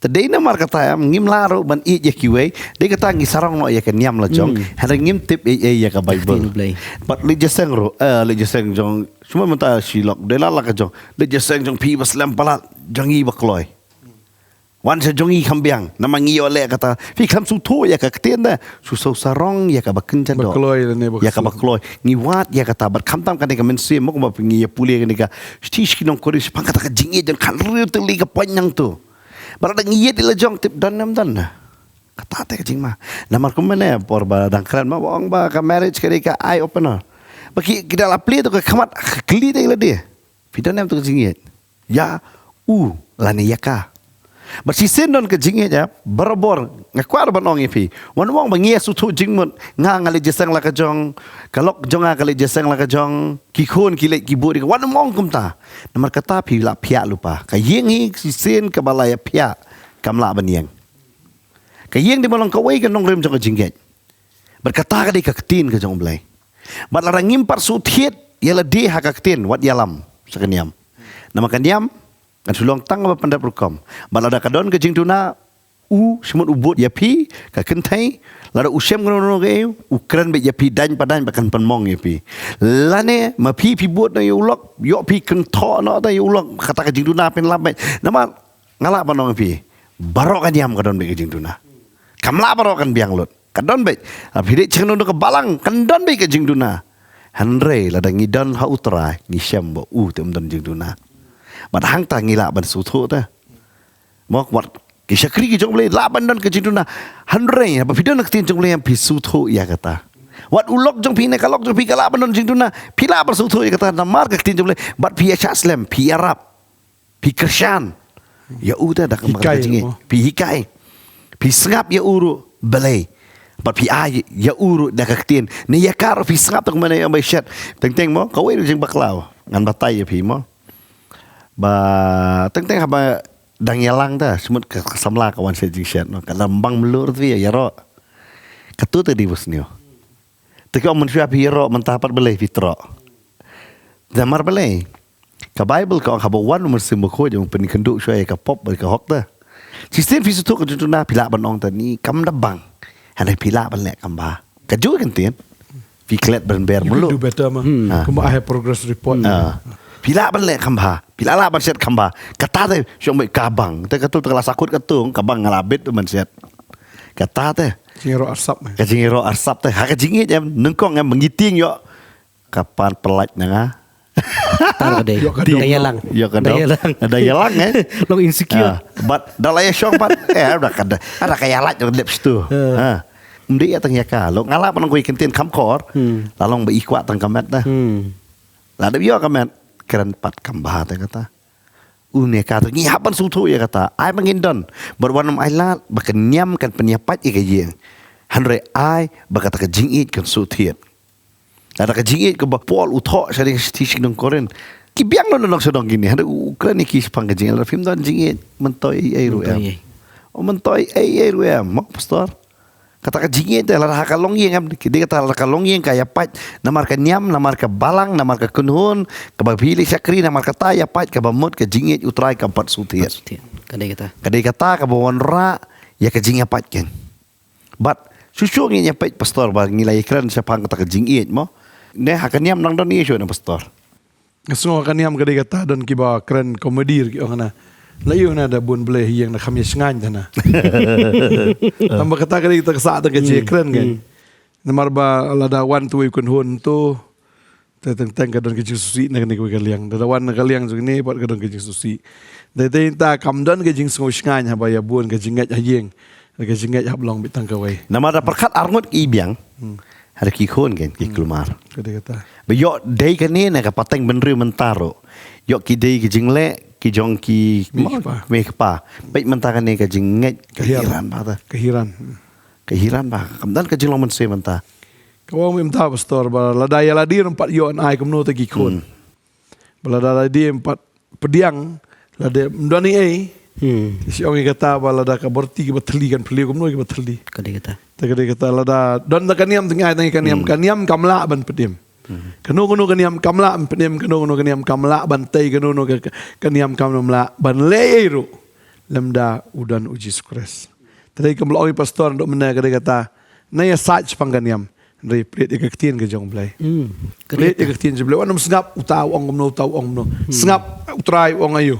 Te dei namar kata em ngim lah ruh ban ïeit ïa kiwei. Dei kata ngi sarong noh ïa ka niam la jong. Hmm. Hynrei ngim tip ei ei ïa ka Bible. Ktien U Blei. Bad leit jingïaseng ruh, eh, leit jingïaseng jong, shu mynta shi lok, dei la la ka jong. Leit jingïaseng jong phi ba slem palat, jong ngi ba kloi. Wan sha jong ngi kham biang, namar ngi ïoh leh kata. Phi khlem sngewthuh ïa ka ktien da. Shu shu sarong ïa kaba kynja doh. Ba kloi lane ba Ïa kaba ksuid. kloi. Ngi wad ïa kata, bad khamtam kane ka mynsiem, mo kumba ngi ïa pule kane ka. Shi shi nongkori, shi pang kata ka jingïeit jong ka, riew tylli ka point nangtu. Bad lada ngi ïeit ïa la jong tip don ne ym don na. Kata te ka jingma. Namar kumne por ba dang kren ma ba ong ba ka marriage ka dei ka eye opener. Ba ki, ki da la plie to ka khmat, ka kylli te la dei. Phi don ne ym to ka jingïeit. Ïa u lane ïa ka. Bad shisien don ka jingïeit ïa, barabor, nga kwah ban ong ïa phi. Wan ong ba ngi ïa sngewthuh jingmut, nga nga leit jingïaseng la ka jong, ka lok jong nga ka leit jingïaseng la ka jong, ki khun ki leit ki bud, wan ong kumta. Namar kata phi la phiah lypa. Ka ïing hi shisien kaba la ïa phiah, kam lah ban ïeng. Ka ïing dei ban long kawei ka nongrim jong ka jingngeit. Bad kata ka dei ka ktien ka jong U Blei. Bad lada ngim pat shu thied ïa lade ha ka ktien, wat ïalam sha ka niam. Namar ka niam kan shu long tang ba pyndep rukom. Bad lada ka don ka jingduna, u shu mut u bud ïa phi, ka kynthei, lada u shem kano kano kaei, u kren beit ïa phi dang pa dang ba kan pynmong ïa phi. Lane ma phi phi bud noh ïa u lok, ïoh phi kynthoh noh ta ïa u lok, kata ka jingduna phin lap beit. Namar nga lah ban ong ïa phi, baroh ka niam ka don beit ka jingduna. Kam lah baroh kan biang lut. Ka don beit. Haba phi dei sha kano kano ka balang, kan don beit ka jingduna. Hynrei lada ngi don ha U Trai, ngi shem ba u te um don jingduna. Bad hangta ngi lah ban sngewthuh te. Mo, wat ki shakri ki jong U Blei lah ban don ka jingduna. Hynrei haba phi don ka ktien jong U Blei phi sngewthuh ïa kata. Wat u lok jong phi ne ka lok jong phi ka lah ban don jingduna. Phi lah ban sngewthuh ïa kata namar ka ktien jong U Blei. Bad phi ïa shah slem, phi ïarap. Phi kyrshan ïa u te da ka Hikai, jingïeit. Mo. Phi hikai. Phi sngap ïa u ruh balei. Bad phi ai ïa u ruh da ka ktien. Ne ïa ka ruh phi sngap te kumne ïa bai shet. Teng teng mo, kawei ruh jingbakla. Ngan batai ïa phi mo. Ba teng teng haba dang ïalang te, shu mut ka, ka samla ka wan shet jingshet mo. Ka dang bang mluh ruh te ïaroh. Katu te dei ba sniew. Te ki ong mynshuwa phi ïaroh mynta pat balei phi troh. Namar balei. Ka Bible ka ong haba wan u Mynsiem Bakhuid u pynkynduh shuwa ïa ka pop bad ka hok te. Shisien phi sngewthuh ka jingduna phi lah ban ong te ni kam da bang. Hynrei phi lah ban leh kam bha. Kajuh ka ktien. Phi klet ban ber You can mluh. do better ma. Hmm. Ah. Kumba I have progress report. Ah. Phi lah ban leh kam bha. Phi lah lah ban shet kam bha. Kata te shong beit ka bang. Te katu te ka la sakut katu ka bang nga la bit tu ban shet. Kata te. Jingïaroh arsap, eh. Ka jingïaroh arsap te. Ha ka jingïeit em, nyngkong em, ngi tieng ïoh. Ka pan pyllait na nga. Tang ka dei. Ïoh ka dei. Dei ïalang. Ïoh ka dei. Dei ïalang. Dei ïalang, eh. Long insecure. Ah, but da la ïa shong pat. Eh, da ka da. Da ka ïa lait da lep situ. Eh. Ha. Ym dei ïa tang ïa ka. Long nga lah ban ong kawei ka ktien kham khor. Hmm. La long ba i kwah tang ka met da. Hmm. La dep ïoh ka met. Kren pat kam bha te kata. Une ka te ngi hap ban sngewthuh ïa kata. Ai ba ngin don. Bad wat nym ailad ba ka niam kan pynïapait ïa ka ïing. Hynrei ai ba kata ka jingïeit kan shu thied. Lada ka jingïeit kaba Paul u thoh sha ri ka shithi sha ki nong Korinth. Ki biang noh nong sha dong kine. Hynrei u kren ïa ki shaphang ka jingïeit. Lada phim don jingïeit. Myntoi ei ei ruh em. Myntoi ei ei. O myntoi ei ei ruh em. Mo pastor. Kata ka jingïeit te, lada ha ka longïing em, ki dei kata, lada ka longïing ka ïapait namar ka niam, namar ka balang, namar ka kynhun kaba phi la shakri, namar kata ïapait, kaba mut ka jingïeit U Trai kam pat shu thied. Shu thied. Ka dei kata. Ka dei kata kaba wanrah ïa ka jingïapait kein. Bad shuh shuh ngin ïa peit, Pastor, ba ngi la ïakren shaphang kata ka jingïeit mo. Ne ha ka niam nang don ïa shuh na, Pastor. Nga sngew ha ka niam ka dei kata, don kiba kren komedi ruh ki ong na, la ïoh na da bun blei ha ïing, na kham ïa shngaiñ da na. Tang ba kata ka dei kata ka sah da ka jingkren kan. Hmm. Namar ba lada wan tu i kynhun tu, te teng teng ka don ka jingsngewsih na kane kawei ka liang. Lada wan na ka liang jong kane pat ka don ka jingsngewsih. Te te ta kam don ka jingsngew shngaiñ haba ïa bun ka jingngeit ha ïing, ka jingngeit hap long beit tang kawei. Namar da pyrkhat arngut ki biang. Hmm. Ha ki khun kein ki, hmm, kulmar. Ka dei kata. Ba ïoh dei kane na ka pateng bynriew mynta ruh. Ïoh ki dei ki jingleh ki jong ki mei kpa. Mei kpa. Peit mynta kane ka jingngeit, ka hiar, ka hiran ba ta. Ka hiran. Ka hiran ba. Kam don ka jinglong mynsiem mynta. Ka ong mynta, Pastor, ba lada ïa lade ruh em pat ïoh, ai kumno te ki khun. Hmm. Ba lada lade em pat pdiang, lada em don ei ei. Hmm. Te shu ong ïa kata ba lada ka bor ti kiba thylli kan phylliew kumno kiba thylli. Ka dei kata. Te ka dei kata, lada don da ka niam, te ngi ai tang ïa ka niam, hmm, ka niam kam lah ban pynim. Hmm. Kano kano ka niam kam lah ban pynim, kano kano ka niam kam lah ban tei, kano kano ka, ka, ka niam kam lah ban leh ei ei ruh lymda u don U Jisu Khrist. Te dei kumba la ong i Pastor naduh mynne, ka dei kata, na ïa sait shaphang ka niam. Hynrei plie ïa ka ktien ka jong U Blei. Hmm. Plie ïa ka ktien jong U Blei. Wat nym sngap uta u ong kumno, uta u ong kumno. Hmm. Sngap U Trai u ong aïu.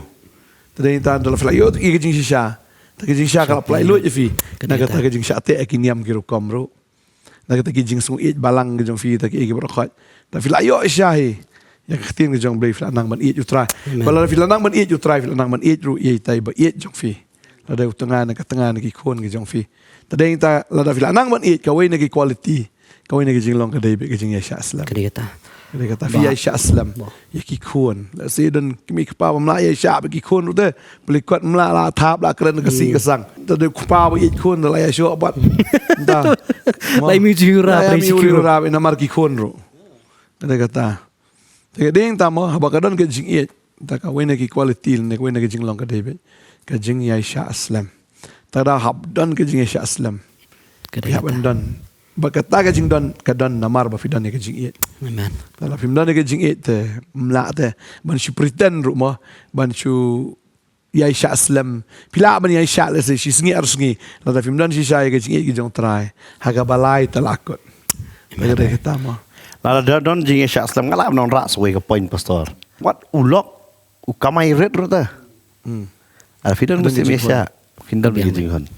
Te dei ta, lada phi la ïoh ïa ka jingshisha, te ka jingshisha ka la pynlait lut ïa phi. Ka dei kata. Na kata ka jingshah teh ki niam ki rukom ruh. Na kata ki jingsngewieit balang ki jong phi, te ki, ki baroh khoit. Lada phi la ïoh shisha hi ïa ka ktien ka jong U Blei, phi la nang ban ïeit U Trai. Amen. Ba lada phi la nang ban ïeit U Trai, phi la nang ban ïeit ruh ïa itai ba ïeit jong phi. Lada u tnga na ka tnga na ki khun ki jong phi. Te dei ta, lada phi la nang ban ïeit, kawei na ki quality, kawei na ki jinglong ka dei beit ka jingïaishah slem. Ka dei kata. Ka dei kata, phi ïaishah slem ïa ki khun. Lehse don ki mei kpa bym lah ïaishah bad ki khun ruh te. Phi la kot, ym lah, la thap, la kren ka sih ka sang. Te dei u kpa ba ïeit khun te la ïashoh pat. Te la ïa mih u riewrap, la ïa mih u riewrap namar ki khun ruh. Ka dei kata. Te ka dei ta mo, haba ka don ka jingïeit, te kawei na ki quality ne kawei na ka jinglong ka dei beit ka jingïaishah slem. Te lada hap don ka jingïaishah slem, ka dei kata. Phi hap ban don. Ba kata ka jingdon ka don namar ba phi don ïa ka jingïeit. Amen. Te lada phim don ïa ka jingïeit te, ym lah te ban shu pretend ruh mo, ban shu ïaishah slem. Phi lah ban ïaishah lehse shi sngi ar sngi. Lada phim don shisha ïa ka jingïeit ka jong U Trai, ha kaba lai te la kut. Amen. Ka dei kata mo. Lada don jingïaishah slem, nga lah ban wanrah sa kawei ka point, Pastor. Wat u lok u kamai rit ruh te. Hmm. Lada phi don ka mynsiem ïaishah, phin don ka jinghun.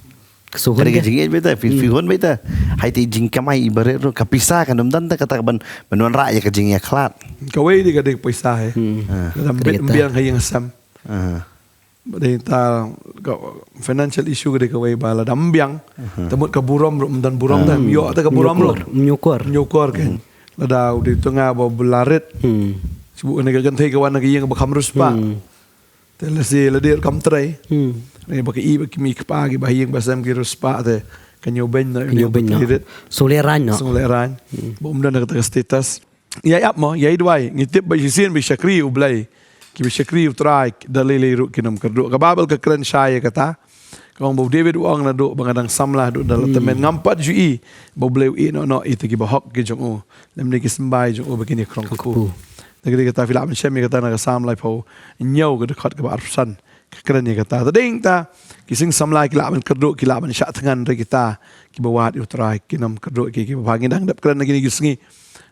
Ka jingïeit beit te, phi, phi hun beit te. Haiti jingkamai iba rit ruh, ka pisa kan ym don te kata ka ban, ban wanrah ïa ka jingïakhlad. Kawei dei ka dei ka pisa hi. Hmm. Ah. Lada ym bit ym biang ha ïing ha sem. Ah. Ba dei ta ka financial issue ka dei kawei ba lada ym biang. Aha. Te mut ka burom ruh ym don burom te, ym ïoh te ka burom ruh. Ym ñiewkor. Ym ñiewkor kein. Lada u dei u tnga ba u la rit. Hmm. Shu buh kane ka kynthei ka wan na ka ïing ba kham riewspah. Hmm. Te lehse lade ruh kam trei. Hmm. Hynrei ba ka i ba ki mei kpa kiba ha ïing ba sem ki riewspah te, ka ñiewbeiñ noh, ka ñiewbeiñ noh. Sngewlehraiñ noh. Sngewlehraiñ. Hmm. Ba um don kata ka status. Ïa ap mo, ïa duwai, ngi tip ba shisien ba shakri U Blei, kiba shakri U Trai da lei lei ruh kin ym kyrduh. Ka Baibl ka kren shai ïa kata. Ka ong ba u David u ong naduh ba nga dang samla haduh da la tymmen, ngam pat ju i ba U Blei u ïehnoh noh ïa kita ki bahok ki jong u, lymne ki symbai jong u ba kin ïa khrong kpu. Te ka dei kata, phi lah ban shem ïa kata na ka Salm laiphew hynñiew ka dkhot kaba arphew san. Ka kren ïa kata. Te dei ta, ki sing samla ki lah ban kyrduh, ki lah ban shah thngan, hynrei kita kiba wad ïa U Trai kin ym kyrduh, ki, kiba bha. Ngi dang dep kren na kine ki sngi.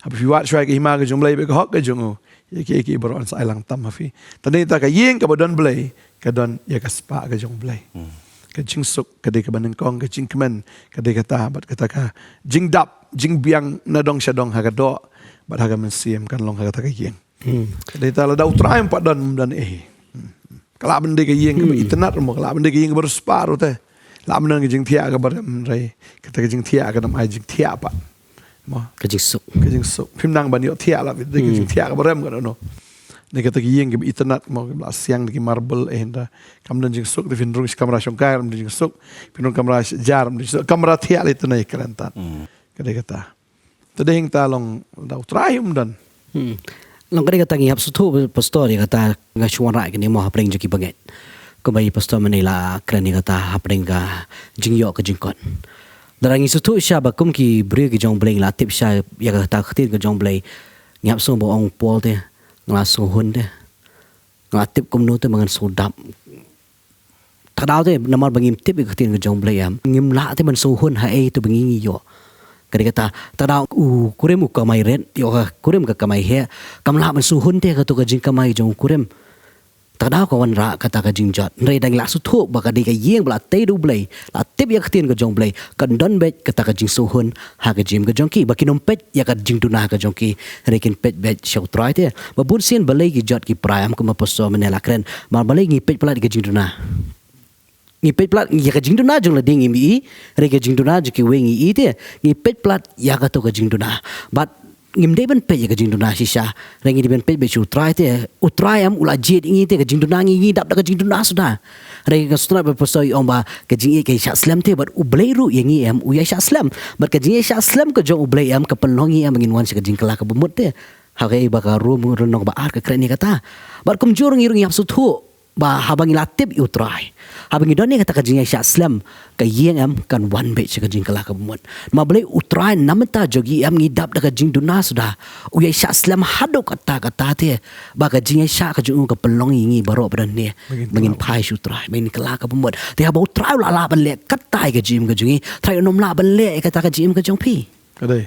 Haba phi wad shuwa ïa ka hima ka jong U Blei bad ka hok ka jong u, ïa kiei kiei baroh yn sa ai lang tam ha phi. Te dei ta, ka ïing kaba don Blei ka don ïa ka spah ka jong U Blei. Hmm. Ka jingsuk ka dei kaba nyngkong, ka jingkmen ka dei kata, bad kata ka jingdap jingbiang na dong sha dong ha ka doh bad ha ka mynsiem kan long ha kata ka ïing. Hmm. Ka dei ta, lada U Trai um pat don, ym don ei. Hmm. Ka lah ban dei ka ïing kaba itynnad ruh mo, ka lah ban dei ka ïing kaba riewspah ruh te. Lah ban don ka jingthiah kaba rem, hynrei kata ka jingthiah kan ym ai jingthiah pat. Mo. Ka jingsuk. Ka jingsuk. Phim nang ban ïoh thiah lad, dei ka jingthiah kaba rem ka dohnud. Dei kata ka ïing kaba itynnad mo, kaba la siang da ki marble, eh, hynda. Kam don jingsuk, te phin rung sha kamra shongkai, ym don jingsuk. Phin rung kamra jar, ym don jingsuk. Kamra thiah lei te, na ïa kren tad. Hmm. Ka dei kata. Te dei hangta long, lada U Trai um don. Hmm. Long ka dei kata, ngi hap sngewthuh, Pastor, ïa kata, nga shu wanrah kine mo hapdeng jong ki bangeit. Kumba i Pastor mynne i la kren ïa kata hapdeng ka jingïoh ka jingkot. Lada ngi sngewthuh shisha ba kum ki briew ki jong U Blei ngi la tip shisha ïa kata ka ktien ka jong U Blei. Ngi hap sngew ba ong Paul te, nga la sngewhun te. Nga la tip kumno te ba ngan sngewdap. Te ka daw te namar ba ngim tip ïa ka ktien ka jong U Blei em, ngim lah te ban sngewhun ha ei te ba ngi ngi ïoh. Ka dei kata, te ka daw u kurim u kamai rit, ïoh ka kurim ka kamai heh, kam lah ban sngewhun te kato ka jingkamai jong u kurim. Te ka daw ka wanrah kata ka jingjot. Hynrei lada ngi la sngewthuh ba ka dei ka ïing ba la tei da U Blei, la tip ïa ka ktien ka jong U Blei, kan don beit kata ka jingsngewhun ha ka jingim ka jong ki, ba kin ym peit ïa ka jingduna ka jong ki, hynrei kin peit beit sha U Trai te. Ba bun sien balei ki jot ki prai em, kumba pastor mynne la kren. Namar balei ngi peit palat ïa ka jingduna? Ngi peit palat ïa ka jingduna jong lade ngim i, hynrei ka jingduna jong kiwei ngi i te. Ngi peit palat ïa kato ka jingduna. Bad ngim dei ban peit ïa ka jingduna shisha, hynrei ngi dei ban peit beit sha U Trai te. U Trai em u la jied ïa ngi te, ka jingduna ngi, ngi dap da ka jingduna suda. Hynrei ka sngewtynnat ba pastor i ong ba ka jingïeit ka ïaishah slem te, bad U Blei ruh ïa ngi em u ïaishah slem. Bad ka jingïaishah slem ka jong U Blei em ka pynlong ïa ngi em ba ngin wan sha ka jingkylla kaba mut te. Ha kaei ba ka Rom lynnong ba ar ka kren ïa kata. Bad kumjuh ruh ngi ruh ngi hap sngewthuh ba haba ngi la tip ïa U Trai, haba ngi don ïa kata ka jingïaishah slem, ka ïing em kan wan beit sha ka jingkylla kaba mut. Namar balei? U Trai na ka bynta jong ngi em ngi dap da ka jingduna suda. U ïaishah slem haduh katta katta te, ba ka jingïaishah ka jong u ka pynlong ïa ngi baroh ba don hangne ba ngin phai sha U Trai, ba ngin kylla kaba mut. Te haba U Trai u la lah ban leh katta ïa ka jingim ka jong ngi, U Trai un ym lah ban leh ïa kata ka jingim ka jong phi. Ka dei.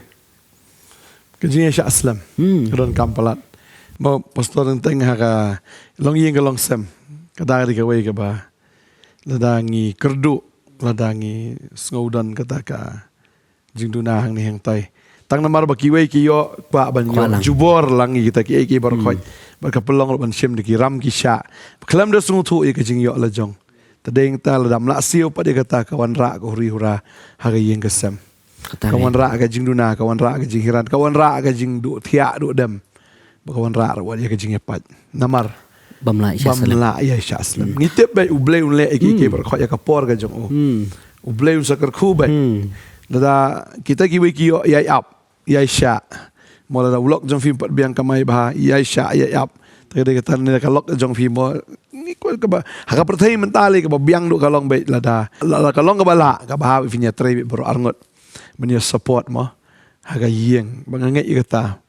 Ka jingïaishah slem. Hmm. Ka donkam palat. Mo pastor, teng teng ha ka longïing ka longsem. Kata ka dei kawei kaba lada ngi kyrduh, lada ngi sngew don kata ka jingduna hangne hangtai. Tang namar ba kiwei ki ïoh kwah ban ïoh jubor lang ïa kita kiei kiei baroh khoit. Bad ka pynlong ruh ban shim da ki ram ki shah. Khlem da sngewthuh ïa ka jingïoh la jong. Te dei nangta lada ym lah siew pat ïa kata, ka wanrah ka huri hura ha ka ïing ka sem. Ka wanrah ka jingduna, ka wanrah ka jinghiran, ka wanrah ka jingduh thiah duh dem. Bad ka wanrah ruh wat ïa ka jingïapait. Namar bym lah ïaishah slem. Ngi tip beit U Blei un leh ïa kiei kiei baroh khoit ïa ka por ka jong u. U Blei un sa kyrkhu beit. Lada kita kiwei ki ïoh ïai ap, ïai shah. Mo lada u lok jong phi pat biang kamai bha, ïai shah ïai ap. Te dei kata ne ka lok jong phi mo. Ngi kwah kaba ha ka pyrthei mynta lei kaba biang duh ka long beit lada. Lada ka long kaba lah, kaba ha phin ïatrei beit baroh arngut. Ban ïa support mo ha ka ïing. Ba nga ngeit ïa kata.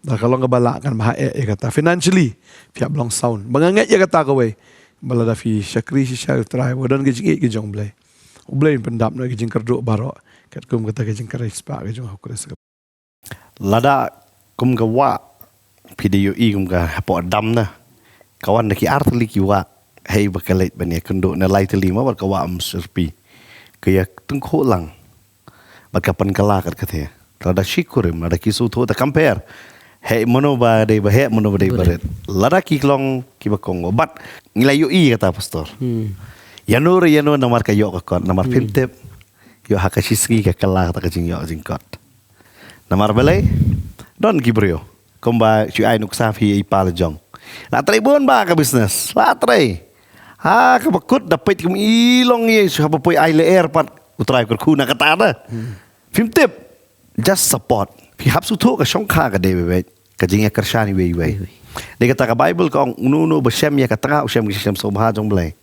Da ka long kaba lah kan ba ha eh ïa kata. Financially phi hap long sound. Ba nga ngeit ïa kata kawei. Ba lada phi shakri shisha ïa U Trai, ba don ka jingïeit ka jong U Blei, U Blei un pyndap noh ka jingkyrduh baroh. Katkum kata ka jingkyrhai spah ka jong U Khrist. Lada kum ka wah, phi da ïohi kum ka hapoh dam na. Ka wan da ki ar tylli ki wah. Hei ba ka leit ban ïa kynduh na lai tylli mo bad ka wah ym syrpi. Ka ïa tyngkhuh lang. Bad ka pynkylla kat kata. Lada shi kurim, lada ki sngewthuh te compare. Hei mano ba dei ba heh, mano ba dei ba rit. Lada ki long kiba kong bad ngi la ïohi kata pastor. Ïano re ïano namar ka ïoh ka kot, namar phim tip. Ïoh ha ka shisngi ka kylla kata ka jingïoh jingkot. Namar balei? Don ki briew kumba shu ai nuksa phi ïa i pa la jong. La trei bun ba ka business. La trei. Ha kaba kut da peit kum i long ïa shu haba poi ai lyer pat U Trai u kyrkhu na kata da. Phim tip. Just support. Phi hap sngewthuh ka shongkha ka dei beit. Ka jingïakyrshan iwei iwei. Dei kata ka Bible ka ong uno uno ba shem ïa ka tnga u shem ka shem sngewbha jong Blei.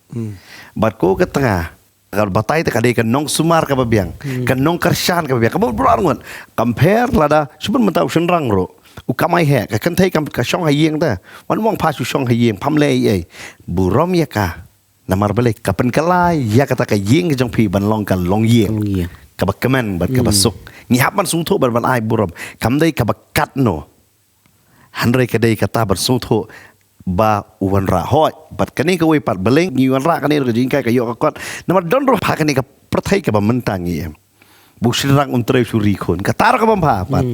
Bad ko ka tnga ka batai te ka dei ka nongsumar kaba biang, ka nongkyrshan kaba biang, kaba bro arngut. Compare lada, shu ban mynta u shynrang ruh u kamai heh, ka kynthei kam ka shong ha ïing te. Wan mong pha shu shong ha ïing, pham leh ei ei. Burom ïa ka. Namar balei? Ka pynkylla ïa kata ka ïing ka jong phi ban long ka longïing. Ka longïing. Kaba kmen bad kaba suk. Ngi hap ban sngewthuh bad ban ai burom. Kam dei kaba katno. Hynrei ka dei kata ban sngewthuh ba u wanrah hooid. Bad kane kawei pat balei ngi wanrah kane ruh ka jingkai ka ïoh ka kot. Namar don ruh ha kane ka pyrthei kaba mynta ngi em. Ba u shynrang un trei shu ri khun. Kata ruh ka bym bha pat.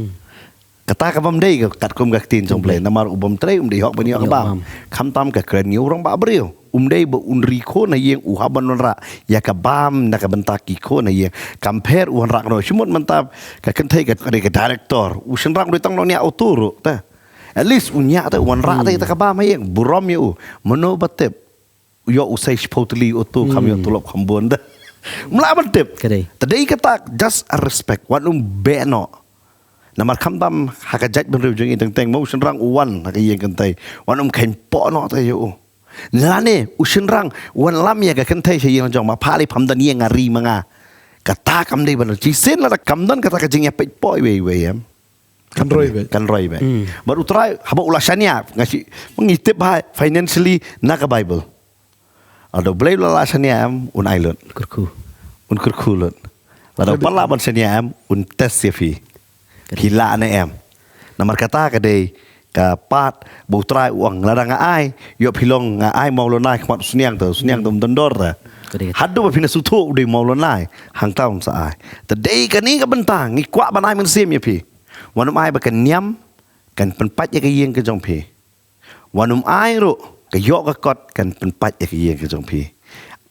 Kata ka bym dei ka katkum ka ktien jong Blei. Namar u bym trei um dei hok ban ïoh ka bam. Khamtam ka kren ngi u rangbah briew. Um dei ba un ri khun ha ïing u hap ban wanrah ïa ka bam na ka bynta ki khun ha ïing. Compare u wanrah kano. Shimut mynta ka kynthei ka, ka dei ka director. U shynrang u dei tang noh ñiah auto ruh te. At least u ñiah te u wanrah te ïa ka bam ha ïing. Burom ïa u. Mano ba tip. Ïoh u sei shiphew tylli auto kham ïoh tulop kham bun te. Um lah ban tip. Te dei kata just a respect. Wat um beh noh. Namar khamtam ha ka jaitbynriew jong ngi teng teng mo u shynrang u wan ha ka ïing kynthei. Wat um kheiñ poh noh te ïa u. Lane u shynrang u wan lam ïa ka kynthei sha ïing jong ma pha lei pham don ïing nga ri ma nga. Kata kam dei ban shisien lada kam don kata ka jingïapeit poi wei wei em. Kan roi beit. Kan roi beit. Hmm. Bad U Trai haba u la shaniah nga shi ngi tip ba financially na ka Bible. Lada U Blei u la lah shaniah em un ai lut. Kyrkhu. Un kyrkhu lut. Lada u pat lah ban shaniah em un test ïa phi. Phi lah ne em. Namar kata ka dei ka part ba U Trai u ong lada nga ai, ïoh phi long nga ai mawlynnai khmat u sniang te, u sniang te um don dor te. Ka dei. Haduh ba phin sngewthuh u dei mawlynnai hangta un sa ai. Te dei kane ka bynta ngi kwah ban ai mynsiem ïa phi. Wat nym ai ba ka niam kan pynpait ïa ka ïing ka jong phi. Wat nym ai ruh ka ïoh ka kot kan pynpait ïa ka ïing ka jong phi.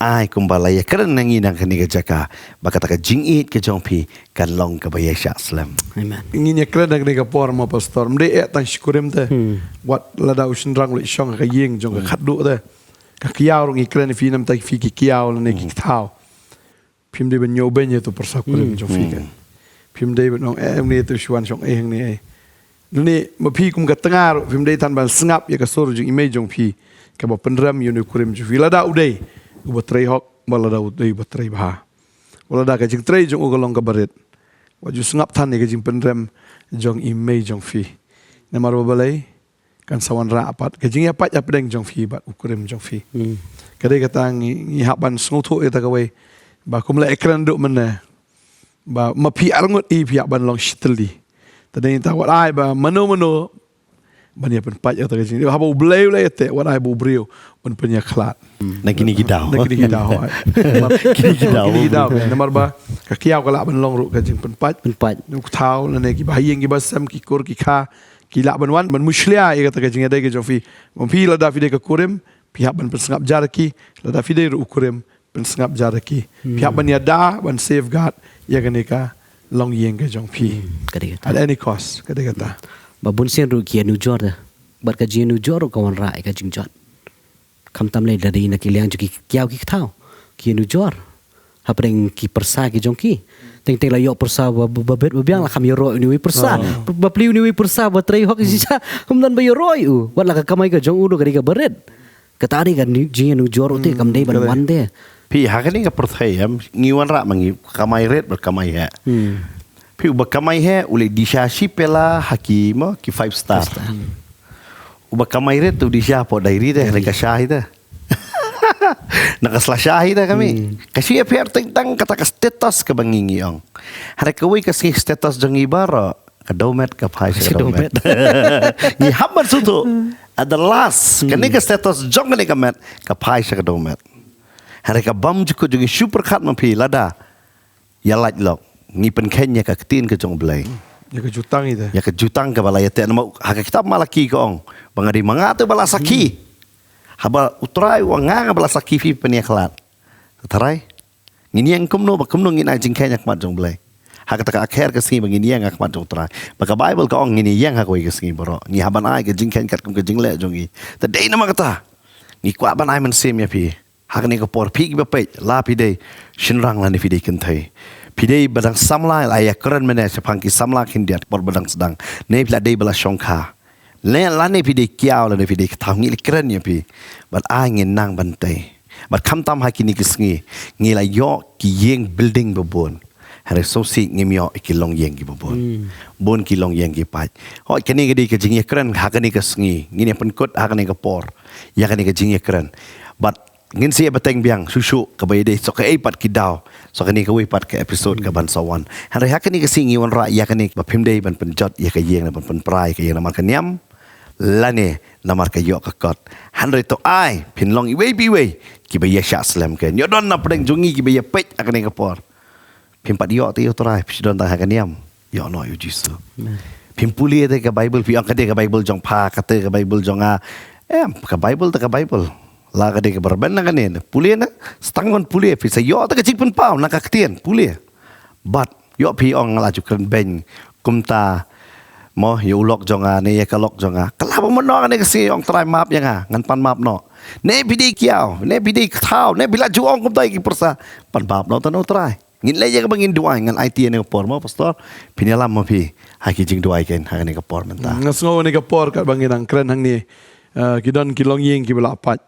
Ai kumba la ïakren na ngi na kane ka jaka ba kata ka jingïeit ka jong phi kan long kaba ïaishah slem. Amen. Ngin ïakren na kane ka por mo pastor. Ym dei eh tang shi kurim te. Hmm. Wat lada u shynrang u leit shong ha ka ïing jong ka khatduh te. Ka kiaw ruh ngi kren ïa phi namar ta phi ki kiaw lane ki kthaw. Phim dei ban ñiewbeiñ ïa uto u pyrsa kurim jong phi kan. Phim dei ban ong eh hangne te u shu wan shong eh hangne eh. Lane ma phi kum ka tnga ruh phim dei tang ban sngap ïa ka sur jong i mei jong phi kaba pynrem ïa une u kurim jong phi. Lada u dei uba trei hok, ba lada u dei uba trei bha, ba lada ka jingtrei jong u ka long kaba rit. Wat ju sngap than ïa ka jingpynrem jong i mei jong phi. Namar ba balei kan sa wanrah pat ka jingïapait hapdeng jong phi bad u kurim jong phi. Hmm. Ka dei kata ngi, ngi hap ban sngewthuh ïa kata kawei ba kum la ïakren duh mynne ba ma phi arngut i phi hap ban long shitylli. Te dei ta wat ai ba mano mano ban ïa pynpait ïa kata ka jing. Haba U Blei u la ïateh wat ai ba u briew un pynïakhlad. Na kine ki daw. Na kine ki daw, ai. Kine ki daw. Kine ki daw. Namar ba ka kiaw ka lah ban long ruh ka jingpynpait. Pynpait. U kthaw lane kiba ha ïing kiba sem ki kur ki kha ki lah ban wan ban mushlia ïa kata ka jingïadei ka jong phi. Ma phi lada phi dei ka kurim phi hap ban pynsngap jar ki, lada phi dei ruh u kurim pynsngap jar ki. Phi hap ban ïada ban safeguard ïa kane ka longïing ka jong phi. Hmm, ka dei kata. At any cost, ka dei kata. Ba bun sien ruh ki ïanujor da. Bad ka jingïanujor ruh ka wanrah ïa ka jingjot. Khamtam lei da dei na ki liang jong ki kiaw ki kthaw. Ki ïanujor hapdeng ki pyrsa ki jong ki. Teng teng la ïoh pyrsa ba, ba, ba bit ba biang la kham ïaroh ïa une uwei pyrsa. Ba plie ïa une uwei pyrsa ba trei hok ïa shisha. Ym don ba ïaroh ïa u. Wat la ka kamai ka jong u ruh ka dei kaba rit. Kata dei ka jingïanujor u te kam dei ban wan te. Phi ha kane ka pyrthei em ngi wanrah ma ngi kamai rit bad kamai heh. Hmm. Phi uba kamai heh u leh disha shi pela ha ki mo ki five star. Five star. Uba kamai rit u disha hapoh diary te, hynrei ka sha hi te. Na ka sla sha hi te kami. Hmm. Ka shu ïapher teng tang kata ka status kaba ngi ngi ong. Hynrei kawei ka sngi status jong ngi baroh ka dewmet ka phai sha ka dewmet. Ngi hap ban sngewthuh. At the last, kane ka status jong kane ka met ka phai sha ka dewmet. Hynrei ka bymjukut jong ngi shu pyrkhat ma phi lada ïa lait lok ngi pynkheiñ ïa ka ktien ka jong U Blei. Ïa ka jutang ita. Ïa ka jutang kaba la ïateh namar ha ka kitab Malaki ka ong ba nga dei ma nga te ba la sakhi. Haba U Trai u ong nga nga ba la sakhi phi pynïakhlad. Tharai ngin ïeng kumno ba kumno ngin ai jingkheiñ ha khmat jong U Blei. Ha kata ka akher ka sngi ba ngin ïeng ha khmat jong U Trai. Ba ka Baibl ka ong ngin ïeng ha kawei ka sngi baroh. Ngi hap ban ai ka jingkheiñ katkum ka jingleh jong ngi. Te dei namar kata ngi kwah ban ai mynsiem ïa phi. Ha kane ka por phi kiba peit la phi dei shynrang lane phi dei kynthei. Phi dei ba dang samla la ïakren mynne shaphang ki samla khyndiat por ba dang sdang. Ne phi la dei ba la shongkha. Ne lane phi dei kiaw lane phi dei kthaw ngi la kren ïa phi. Bad ai ngin nang ban tei. Bad khamtam ha kine ki sngi ngi la ïoh ki ïing building ba bun. Hynrei sngewsih ngim ïoh ki longïing kiba bun. Hmm. Bun ki longïing ki pait. Hooid kane ka dei ka jingïakren ha kane ka sngi. Ngin ïa pynkut ha kane ka por ïa kane ka jingïakren. Bad ngin sa ïa bteng biang shuh shuh kaba ïadei sa kaei pat ki daw sa kane kawei pat ka episode kaban sa wan. Hynrei ha kane ka sngi ngi wanrah ïa kane ba phim dei ban pynjot ïa ka ïing ne ban pynpra ïa ka ïing namar ka niam lane namar ka ïoh ka kot. Hynrei to ai phin long iwei pa iwei kiba ïashah slem. Ka ïoh don na pdeng jong ngi kiba ïa peit ha kane ka por. Phim pat ïoh te ïa U Trai, phi shu don tang ha ka niam. Ïoh noh ïa U Jisu. Amen. Phim pule te ka Baibl, phi ong ka dei ka Baibl jong pha, kata ka Baibl jong nga. Em, ka Baibl te ka Baibl. La ka dei kaba rben na kane. Pule na, sa tang ban pule, phi sa ïoh te ka jingpynpaw na ka ktien, pule. Bad ïoh phi ong nga la ju kren beiñ kumta mo ïa u lok jong nga ne ïa ka lok jong nga. Ka la ba mynno kane ka sngi ong Trai map ïa nga, ngan pan map noh. Ne phi dei kiaw, ne phi dei kthaw, ne phi la ju ong kumta ïa ki pyrsa, pan map noh tang na U Trai. Ngin leh ïa kaba ngin duwai, ngan aiti ïa kane ka por mo pastor. Phin ïalam ma phi ha ki jingduwai kein ha kane ka por mynta. Nga sngew kane ka por katba ngi dang kren hangne, eh, ki don ki longïing kiba la pait.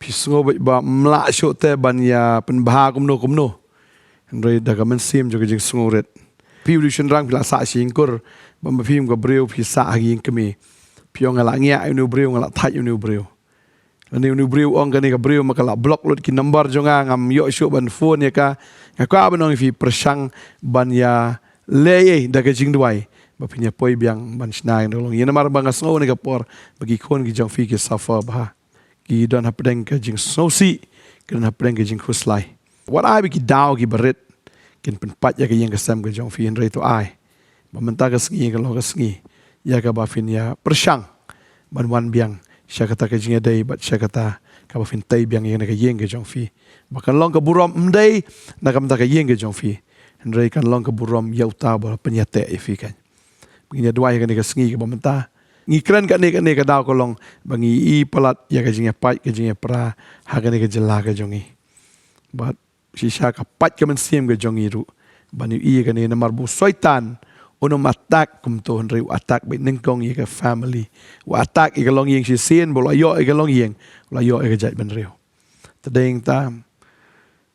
Phi sngew beit ba ym lah shuh te ban ïa pynbha kumno kumno. Hynrei da ka mynsiem jong ka jingsngewrit. Phi u dei u shynrang, phi la sah shyieng kur, bad ma phi ka briew phi sah ha ka ïing kmie. Phi ong nga la ngiah ïa une u briew, nga la thait ïa une u briew. Lane une u briew u ong kane ka briew ma ka la block lut ki number jong nga, ngam ïoh shuh ban phone ïa ka. Nga kwah ban ong ïa phi, pyrshang ban ïa leh ei ei da ka jingduwai ba phin ïa poi biang ban shna ïa ka longïing. Namar ba nga sngew ha kane ka por ba ki khun ki jong phi ki suffer bha. Ki don hapdeng ka jingsngewsih, ki don hapdeng ka jingkhuslai. Wat ai ba ki daw kiba rit kin pynpait ïa ka ïing ka sem ka jong phi, hynrei to ai ba mynta ka sngi kan long ka sngi ïa kaba phin ïa pyrshang ban wan biang sha kata ka jingïadei bad sha kata kaba phin tei biang ïa kane ka ïing ka jong phi. Ba kan long ka burom ym dei na ka bynta ka ïing ka jong phi, hynrei kan long ka burom ïa uta ba la pynïateh ïa phi kan. Ngin ïa duwai ha kane ka sngi kaba mynta. Ngi kren kane, kane ka daw ka long ba ngi ïohi palat ïa ka jingïapait, ka jingïapra ha kane ka jylla ka jong ngi. Bad shisha ka pait ka mynsiem ka jong ngi ruh ban ïohi ïa kane, namar ba u Soitan un ym attack kumto, hynrei u attack beit nyngkong ïa ka family. U attack ïa ka longïing shisien, ba u la ïoh ïa ka longïing u la ïoh ïa ka jaitbynriew. Te dei nangta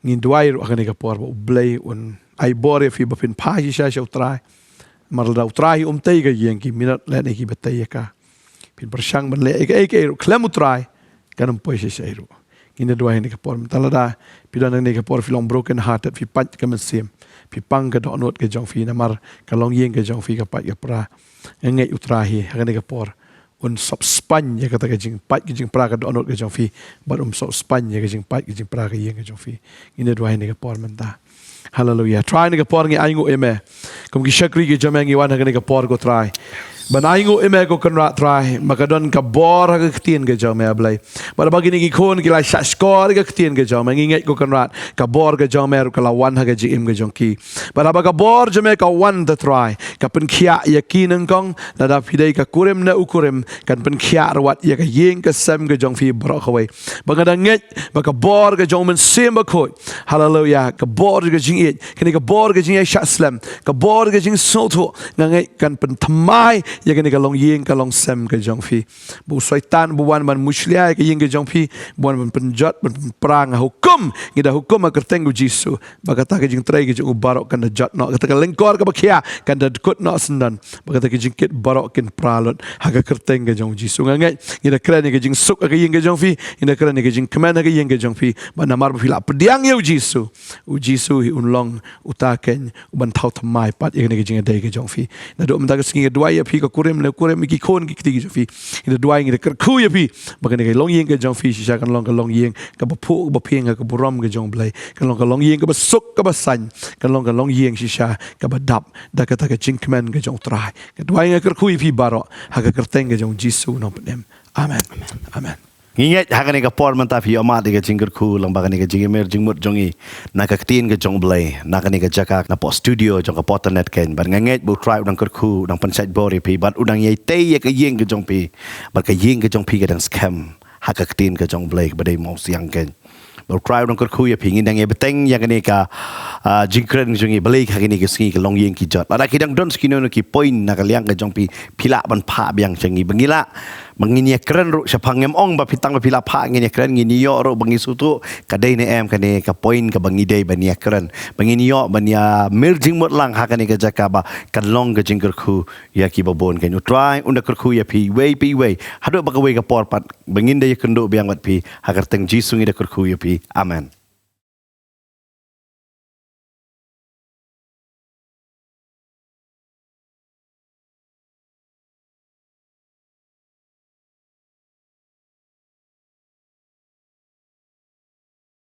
ngin duwai ruh ha kane ka por ba U Blei un ai bor ïa phi ba phin phai shisha sha U Trai. Namar lada U Trai um tei ïa ka ïing, ki minot lane kiba tei ïa ka, phin pyrshang ban leh ïa kaei kaei ruh khlem U Trai, kan ym poi shisha ruh. Ngin ïa duwai ha kane ka por. Mynta lada phi don ha kane ka por phi long broken hearted, phi pait ka mynsiem, phi pang ka dohnud ka jong phi namar ka longïing ka jong phi ka pait ka pra, nga ngeit U Trai hi ha kane ka por un sop spaiñ ïa kata ka jingpait ka jingpra ka dohnud ka jong phi, bad un sop spaiñ ïa ka jingpait ka jingpra ka ïing ka jong phi. Ngin ïa duwai ha kane ka por mynta. Haleluia. Trai, ha kane ka por ngi ainguh ïa me. Kum ki shakri ki jong me ngi wan ha kane ka por, ko Trai, ban ainguh ïa me, ko Kynrad Trai, ba ka don ka bor ha ka ktien ka jong me, A Blei. Bad haba kine ki khun ki la shahshkor ïa ka ktien ka jong me, ngi ngeit, ko Kynrad, ka bor ka jong me ruh ka la wan ha ka jingim ka jong ki. Bad haba ka bor jong me ka wan, te Trai, ka pynkhiah ïa ki nyngkong, lada phi dei ka kurim ne u kurim, kan pynkhiah ruh wat ïa ka ïing ka sem ka jong phi baroh kawei. Ba nga da ngeit ba ka bor ka jong U Mynsiem Bakhuid, haleluia, ka bor ka jingïeit, kane ka bor ka jingïaishah slem, ka bor ka jingsngewthuh, nga ngeit kan pynthymmai ïa kane ka longïing ka longsem ka jong phi. Ba u Soitan ba u wan ban mushlia ïa ka ïing ka jong phi, ba u wan ban pynjot, ban pynpra, nga hukum, ngi da hukum ha ka kyrteng U Jisu, ba kata ka jingtrei ka jong u baroh kan da jot noh, kata ka lyngkor kaba khia kan da dkut noh syndon, ba kata ka jingkit baroh kin pra lut ha ka kyrteng ka jong U Jisu. Nga ngeit ngi da kren ïa ka jingsuk ha ka ïing ka jong phi, ngi da kren ïa ka jingkmen ha ka ïing ka jong phi, ba namar ba phi la pdiang ïa U Jisu, U Jisu hi un long uta keiñ u ban thaw thymmai pat ïa kane ka jingïadei ka jong phi. Naduh mynta ka sngi nga duwai ïa phi, ka kurim ne u kurim, ïa ki khun ki kti ki jong phi. Ngi da duwai, ngi da kyrkhu ïa phi ba kane ka longïing ka jong phi shisha kan long ka longïing kaba phuh kaba phieng ha ka burom ka jong U Blei, kan long ka longïing kaba suk kaba saiñ, kan long ka longïing shisha kaba dap da kata ka jingkmen ka jong U Trai. Nga duwai, nga kyrkhu ïa phi baroh ha ka kyrteng ka jong U Jisu u nongpynim. Amen. Amen. Ngi ngeit ha kane ka por mynta phi ïohmad ïa ka jingkyrkhu lyngba kane ka jingïamir jingmut jong ngi na ka ktien ka jong U Blei, na kane ka jaka, napoh studio jong ka Potternet keiñ. Bad nga ngeit ba U Trai u dang kyrkhu, u dang pynshait bor ïa phi, bad u dang ïai tei ïa ka ïing ka jong phi, bad ka ïing ka jong phi ka dang skhem ha ka ktien ka jong U Blei kaba dei mawsiang keiñ. Ba U Trai u dang kyrkhu ïa phi. Ngin dang ïa bteng ïa kane ka, ah, jingkren jong ngi, balei ha kine ki sngi ka longïing ki jot. Lada ki dang don sa kino kino ki point na ka liang ka jong phi, phi lah ban phah biang sha ngi ba ngi lah, ba ngin ïa kren ruh shaphang. Ngam ong ba phi, tang ba phi lah phah ngin ïa kren, ngin ïoh ruh ba ngi sngewthuh ka dei ne em kane ka point kaba ngi dei ban ïa kren, ba ngin ïoh ban ïamir jingmut lang ha kane ka jaka ba kan long ka jingkyrkhu ïa kiba bun keiñ. U Trai un da kyrkhu ïa phi iwei pa iwei haduh ba kawei ka por pat ba ngin da ïakynduh biang bad phi. Ha ka kyrteng Jisu ngi da kyrkhu ïa phi. Amen.